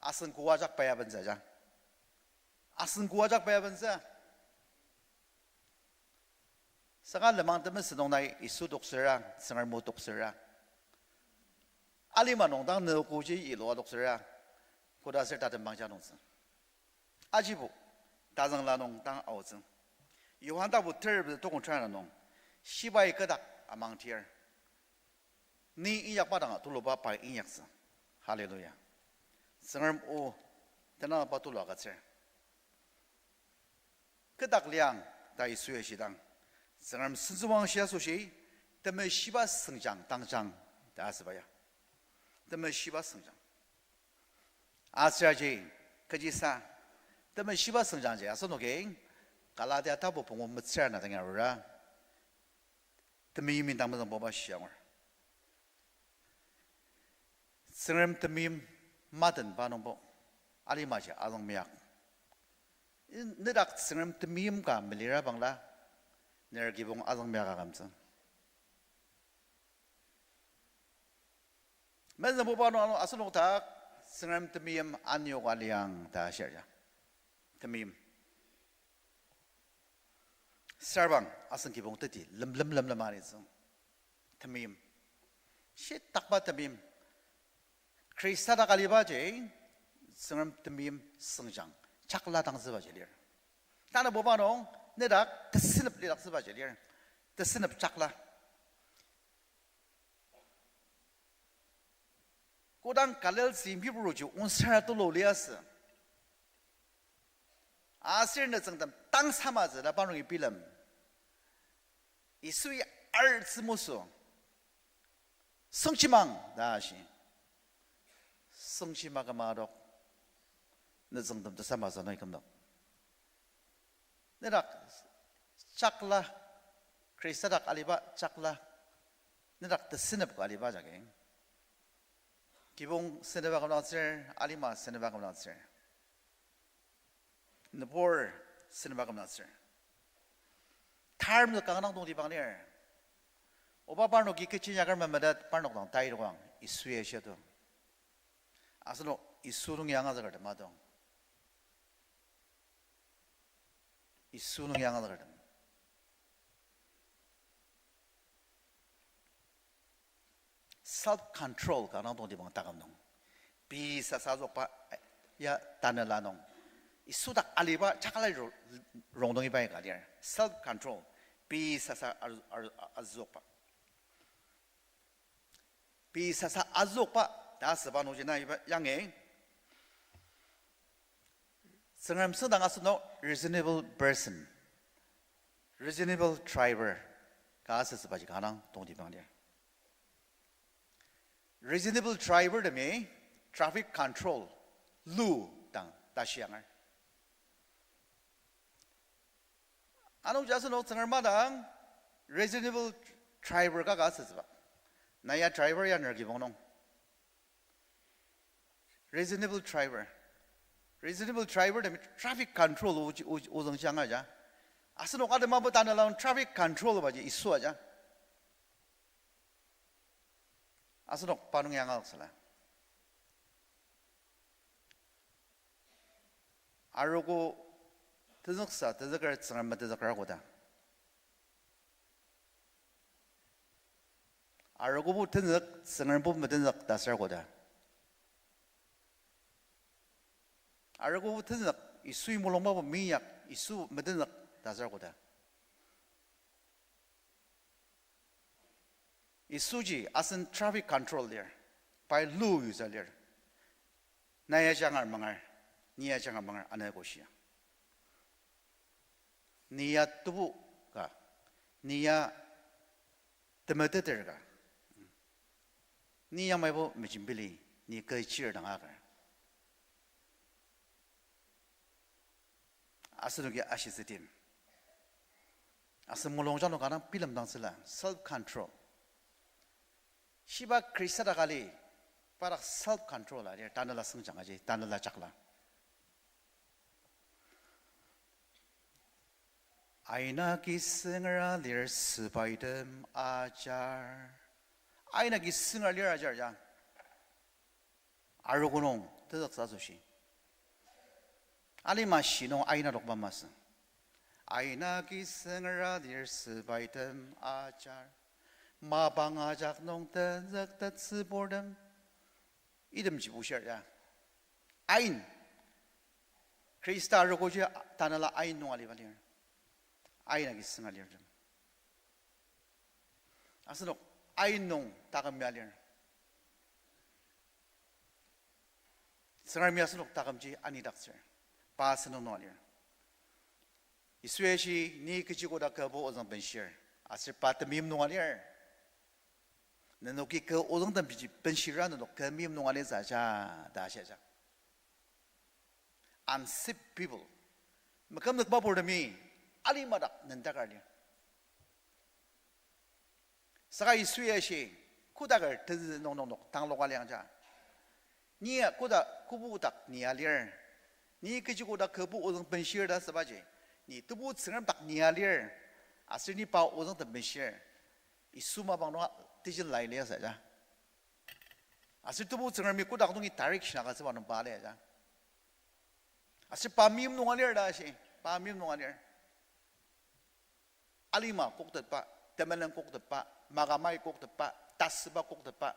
asen koa ajak pa ya bentsü ja. Asen koa ajak pa ya bentsü. Saka lenmang temesü nung nai Yisu toksüra, Tsüngrem o toksüra. Alima nung dang nükoji ilua toksüra, koda aser tatembang ja nungtsü. Ajibo, tazüngla nung dang aotsü. Johan tapu terpet tokong tera nung, shibai kü dak amangtir. Ni inyakba dang tuluba pai inyaktsü. Hallelujah. Tsüngrem o tenaba tulu agütsür. Kü dak liang ta Yisui ashidang, Tsüngrem sentsüwangshi asoshi, temeshiba süngjang tangjang ta asüba ya. Temeshiba süngjang. Aser aji, kechisa, temeshiba süngjangji asenoki, Galatia tapu pungu metsür ana dang arura, temeim indang mezüngbuba shiangur. Tsüngrem temeim matenba nungbo, alimaji azüng miak. Nedak Tsüngrem temeim ka melira bangla, ner kibong azüng miak akümtsü. Mezüngbuba nung ano asenok dak, Tsüngrem temeim anioka liang ta shirja. Temeim. Sarbang asen kibong teti, lem, lem, lem, lem, alitsü. Temeim. Shitakba temeim. Khrista dak alibaji, Tsüngrem temeim süngjang, chakla dangtsübaji lir. Tanabuba nung, nedak tesenep lidaktsübaji lir. Tesenep chakla. Kodang Galil tzimpiburuji onsara tulu liasü. Aser nütsüngtem tangsamatsü ta parnok bilem. Yisui artsü musü. Süngjimang ta shi. Süngjima küma adok. Nütsüngtem tesamatsü nai kümdok. Nedak chakla, Khrista dak aliba chakla, nedak tesenep ka aliba jagi. Kibong seneba kümdaktsür, alima seneba kümdaktsür. Nübur seneba kümdaktsür. Tarmzük kanga dang tongtibang lir. Oba parnoki kechi inyaker memetet parnok dang tai dokang. Yisu ya shia to. Asenok Yisu nung yangazükertem adong. Yisu nung yangazükertem. Self control ka nang tongtibang taküm nung. Pei sasa azükba ya tanela nung. Yisu dak aliba chakala ro-, rong nung iba ka lir. Self control. Pei sasa ar-, ar-, azükba. Pei sasa azükba ta asüba nungji na iba yangi. Tsüngrem süngdang asenok reasonable person, reasonable driver ka asütsübaji kanga dang tongtibang lir. Reasonable driver temi traffic control lu dang tashi angar. Anungji asenok Tsüngrem madang reasonable driver ka ka asütsüba. Na ya driver ya ner kibong nung. Reasonable driver. Reasonable driver temi traffic control oji, oji, ozüng janga ja. Asenok atema bo tanela traffic control baji Yisu aja. Asenok pa nung yanga oksala. Arogo tenzüksa tenzüker Tsüngrem metenzüker koda. Arogobo tenzük, Tsüngrembo metenzük ta asür koda. Arogobo tenzük, Yisui mulungbabo meinyak, Yisu metenzük ta asür koda. Yisuji asen traffic control lir, pai lu yutsü lir. Na ya jangar mangar, ni ya jangar mangar ana koshia. Ni ya tebu ka, ni ya temeteter ka, ni yamaibo mejembili, ni kü chir dang aker. Asenoki ashitsü tim. Asen mulungjang nung kanga dang bilemdangtsüla, self control. Shiba Khrista dak ali, pa dak self control alir, tanela süngjang aji, tanela jakla. Aina ki sünger alir, sübaitem ajar. Aina ki sünger lir ajar ya. Arogo nung tezüksa asoshi, alima shi nung aina adokba masü. Aina ki sünger alir, sübaitem ajar. Mapang ajak nung tenzüktettsüburtem. Itemji bushir ya. Ain. Khrista arogoji tanela ain nung aliba lir. Ain agi sünger alirtem. Asenok ain nung taküm ya lir. Tsüngremi asenok takümji anidaktsür. Pa sentong nung alir. Yisui ashi, ni kechi koda kübo ozüng benshir. Aser pa temeim nung alir. Nenoki kü ozüngtem benshira nenok kü meim nung alitsü ja, ta ashia ja. Unsick people. Mekümzükba purtemi alima dak nendakar lir. Saka Yisui ashi, kodaker tenzü nung nenok tangloka liang ja. Ni koda kübu dak ni alir. Ni kechi koda kübo ozüng benshir ta asübaji, ni tebu Tsüngrem dak ni alir. Aser ni pa ozüngtem benshir. Yisu mapang nunga tejen lai liasü ja. Aser tebu Tsüngremi kodak nungi direction agütsüba nung pa lia ja. Aser pa meim nung alir ta ashi, pa meim nung alir. Alima koktetba, temenen koktetba, makamai koktetba, tasüba koktetba,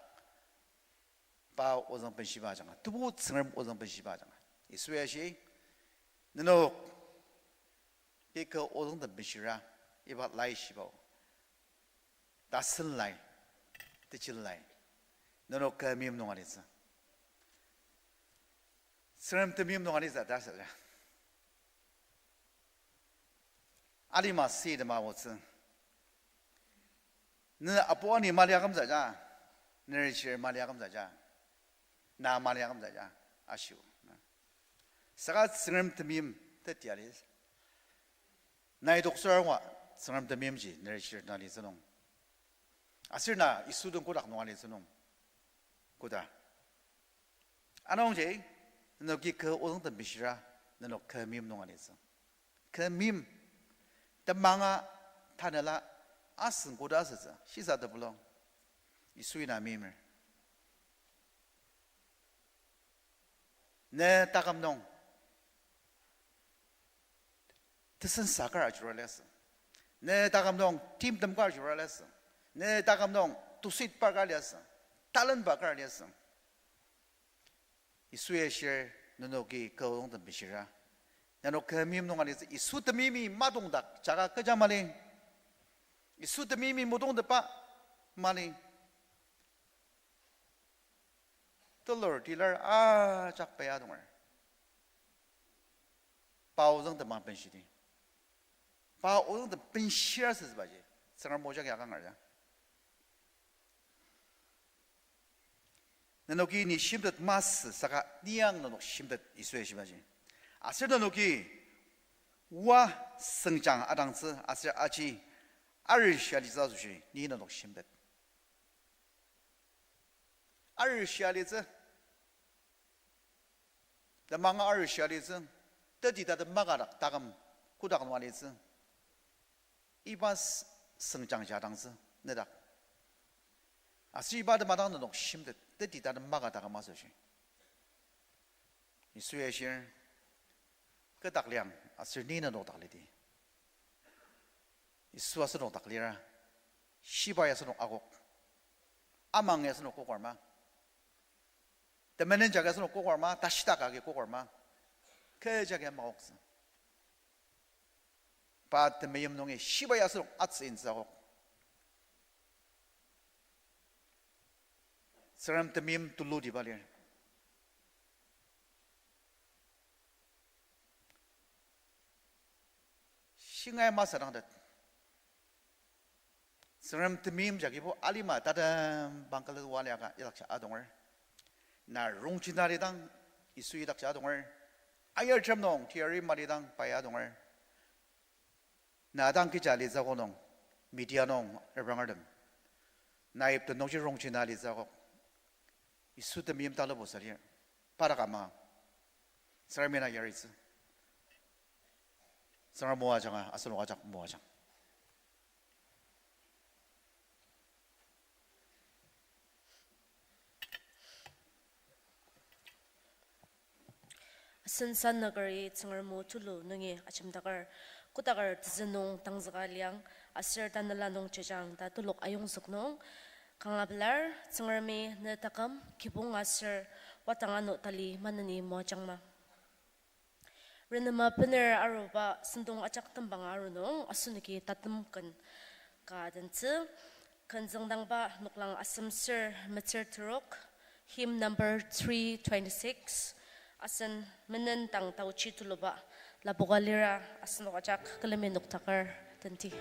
pa ozüng benshiba ajanga, tebu Tsüngrem ozüng benshiba ajanga. Yisui ashi, nenok, ki kü ozüngtem benshira, iba laishiba, tasen lai, tejen lai, nenok kü meim nung alitsü. Tsüngrem temeim nung alitsü ta asüja. Alima sütema aotsü. Ne apu ani mali akümtsü ja, ne rechir mali akümtsü ja, na mali akümtsü ja, ashiu. Saka Tsüngrem temeim teti ali. Nai toktsür ngua Tsüngrem temeimji ne rechir nung alitsü nung. Aser na Yisu den kodak nung alitsü nung. Koda. Anungji, nenoki kü ozüngtem benshira, nenok kü meim nung alitsü. Kü meim, temanga, tanela, asen koda asütsü, shisa tepulung. Yisui na meimer. Ne taküm nung tesensa kar ajurua liasü. Ne taküm nung timtem kar ajurua liasü. Ne taküm nung tusitba kar liasü. Talentba kar liasü. Yisui ashir, nenoki kü olungtem bishira. Nenok kü meim nung alitsü, Yisu temeimi matongdak jaka kecha mali. Yisu temeimi motongtepba mali. Telur tilar ajak pei adonger. Pa ozüngtem ma benshidi. Pa ozüngtem benshir asütsübaji, Tsüngrem o jagi akangar ya. Nenoki ni shimtet masü saka ni ang nenok shimtet Yisui shibaji. Aser nenoki oa sengjang adangtsü aser aji arishi alitsü asoshi ni nenok shimtet. Arishi alitsü. Temang arishi alitsü, teti tatem makadak taküm kotak nung alitsü. Iba s-, sengjangji adangtsü, nedak. Aser iba tema dang nenok shimtet, teti tatem maka taküm asoshi. Yisui ashir, kü dak liang, aser ni nenok dak lidi. Yisu asenok dak lira, shibai asenok akok, amang ya asenok kokor ma, temenen jagi asenok kokor ma, tashidak agi kokor ma, kü jagi ama akoktsü. Pa temeim nungi shibai asenok atsü intsü akok. Tsüngrem temeim tulutiba lir. Shingai masadangtet. Tsüngrem temeim jagibo alima tatem bangkala waliaka idakji adonger. Na rongchina lidang, Yisu idakji adonger. Ayar tem nung teyari malidang pai adonger. Na dang kecha alitsü akok nung, media nung reprangertem, na ipten nungji rongchina alitsü akok, Yisu temeim talabo salir, pa dak ama, Tsüngremi na yaritsü. Tsüngrem o ajanga, asenok ajak moajang. Asen sa nükeri Tsüngrem o tulu nungi ajemdaker, kodaker tezü nung tangzüka liang, aser tanela nung jejang ta telok ayongzük nung, kanga pelar. Tsüngremi ne taküm kibong aser wadang ano tali maneni moajangma. Renema bener aruba sentong ajak tembang aru nung asenoki tatem ken ka adentsü. Ken züngdangba noklang asem ser metsür terok, hymn number three twenty-six. Asen menen dang taochi tuluba lapoka lira asenok ajak külemi noktaker tenti.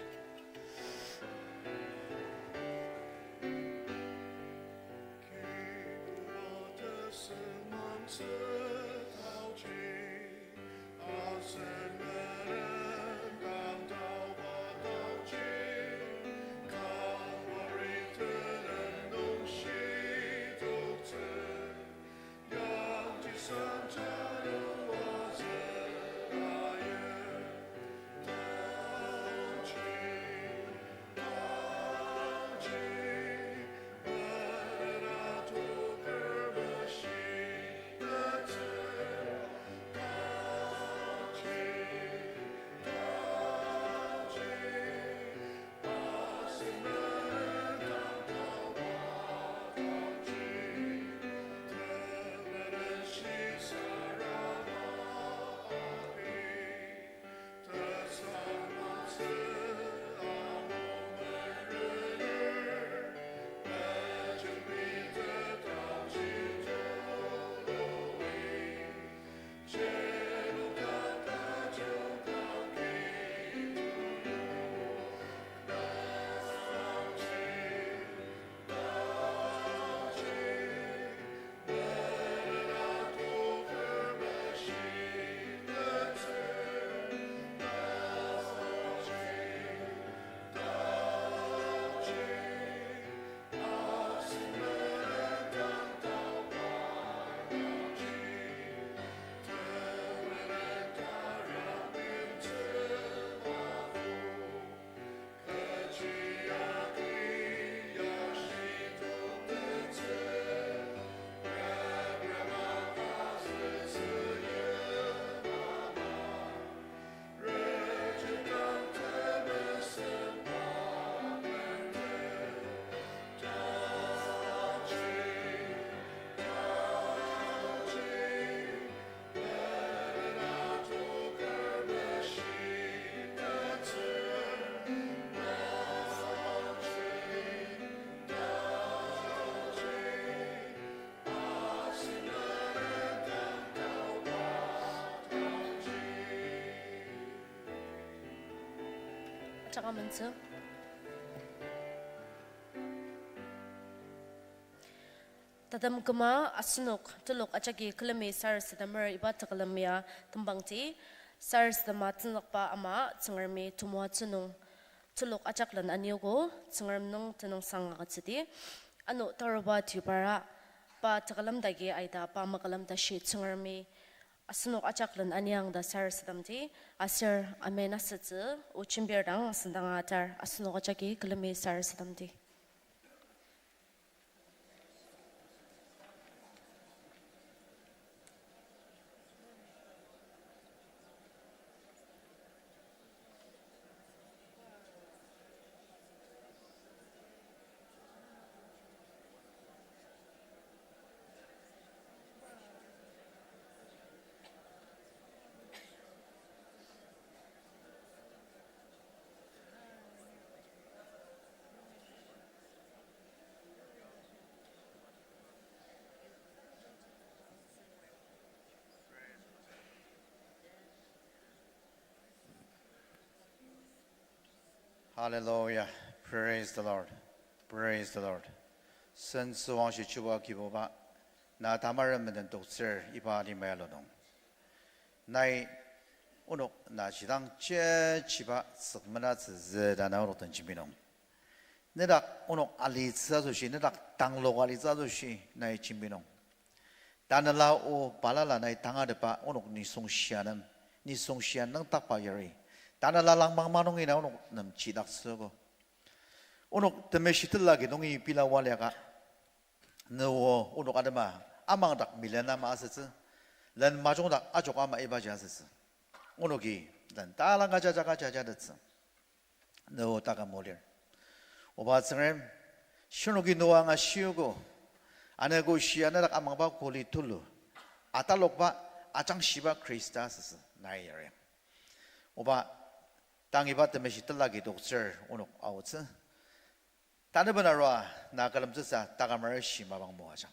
Takamentsü. Tatem küma asenok telok ajaki külemi sarasademer iba tekülem ya tembangti, sarasadema tenzükba ama Tsüngremi temoatsü nung telok ajaklen aniogo, Tsüngrem nung tenüngsang agütsüdi. Ano taruba tibara, pa tekülem dagi aida pa mekülem tashi Tsüngremi asenok ajaklen aniang ta sarasademdi, aser amen asütsü, o jembir dang asüngdanga atar, asenok ajaki külemi sarasademdi. Hallelujah. Praise the Lord. Praise the Lord. Sentsüwangshi Chuba Kibuba, na tamaren menden toktsür iba alima ya lodong. Nai onok na jidang chechiba tsükmenatsü zü ta na onok den jembinung. Nedak onok alitsü asoshi, nedak tanglok alitsü asoshi nai jembinung. Tanela o balala nai tangatetba onok nisung shia nem, nisung shia nüngdakba yari. Tanela langmang manungi na onok nem chidaktsüogo. Onok temeshi tela ki nungi pila waliaka, nüo onok atema amang dak milen ama asütsü, len majung dak ajok ama ibaji asütsü. Onoki len talang kajaja kajaja tettsü. Nüo taküm molir. Oba Tsüngrem, shirnoki nüo angashiogo, anogo shia nedak amangba kuli tulu, atalokba, ajangshiba Khrista asütsü nai yari. Oba, tang iba temeshi tela ki toktsür onok aotsü. Tanüben arua na külemtsüsa takümer shi mapang moajang.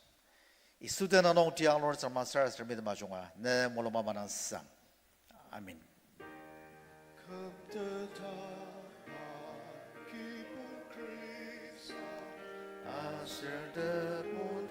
Yisu tenüng nung tiang lur Tsüngrem sarasademi temajunga ne mulung mama nang sang. Amen. Kümteta Kibur Khrista, aser tebu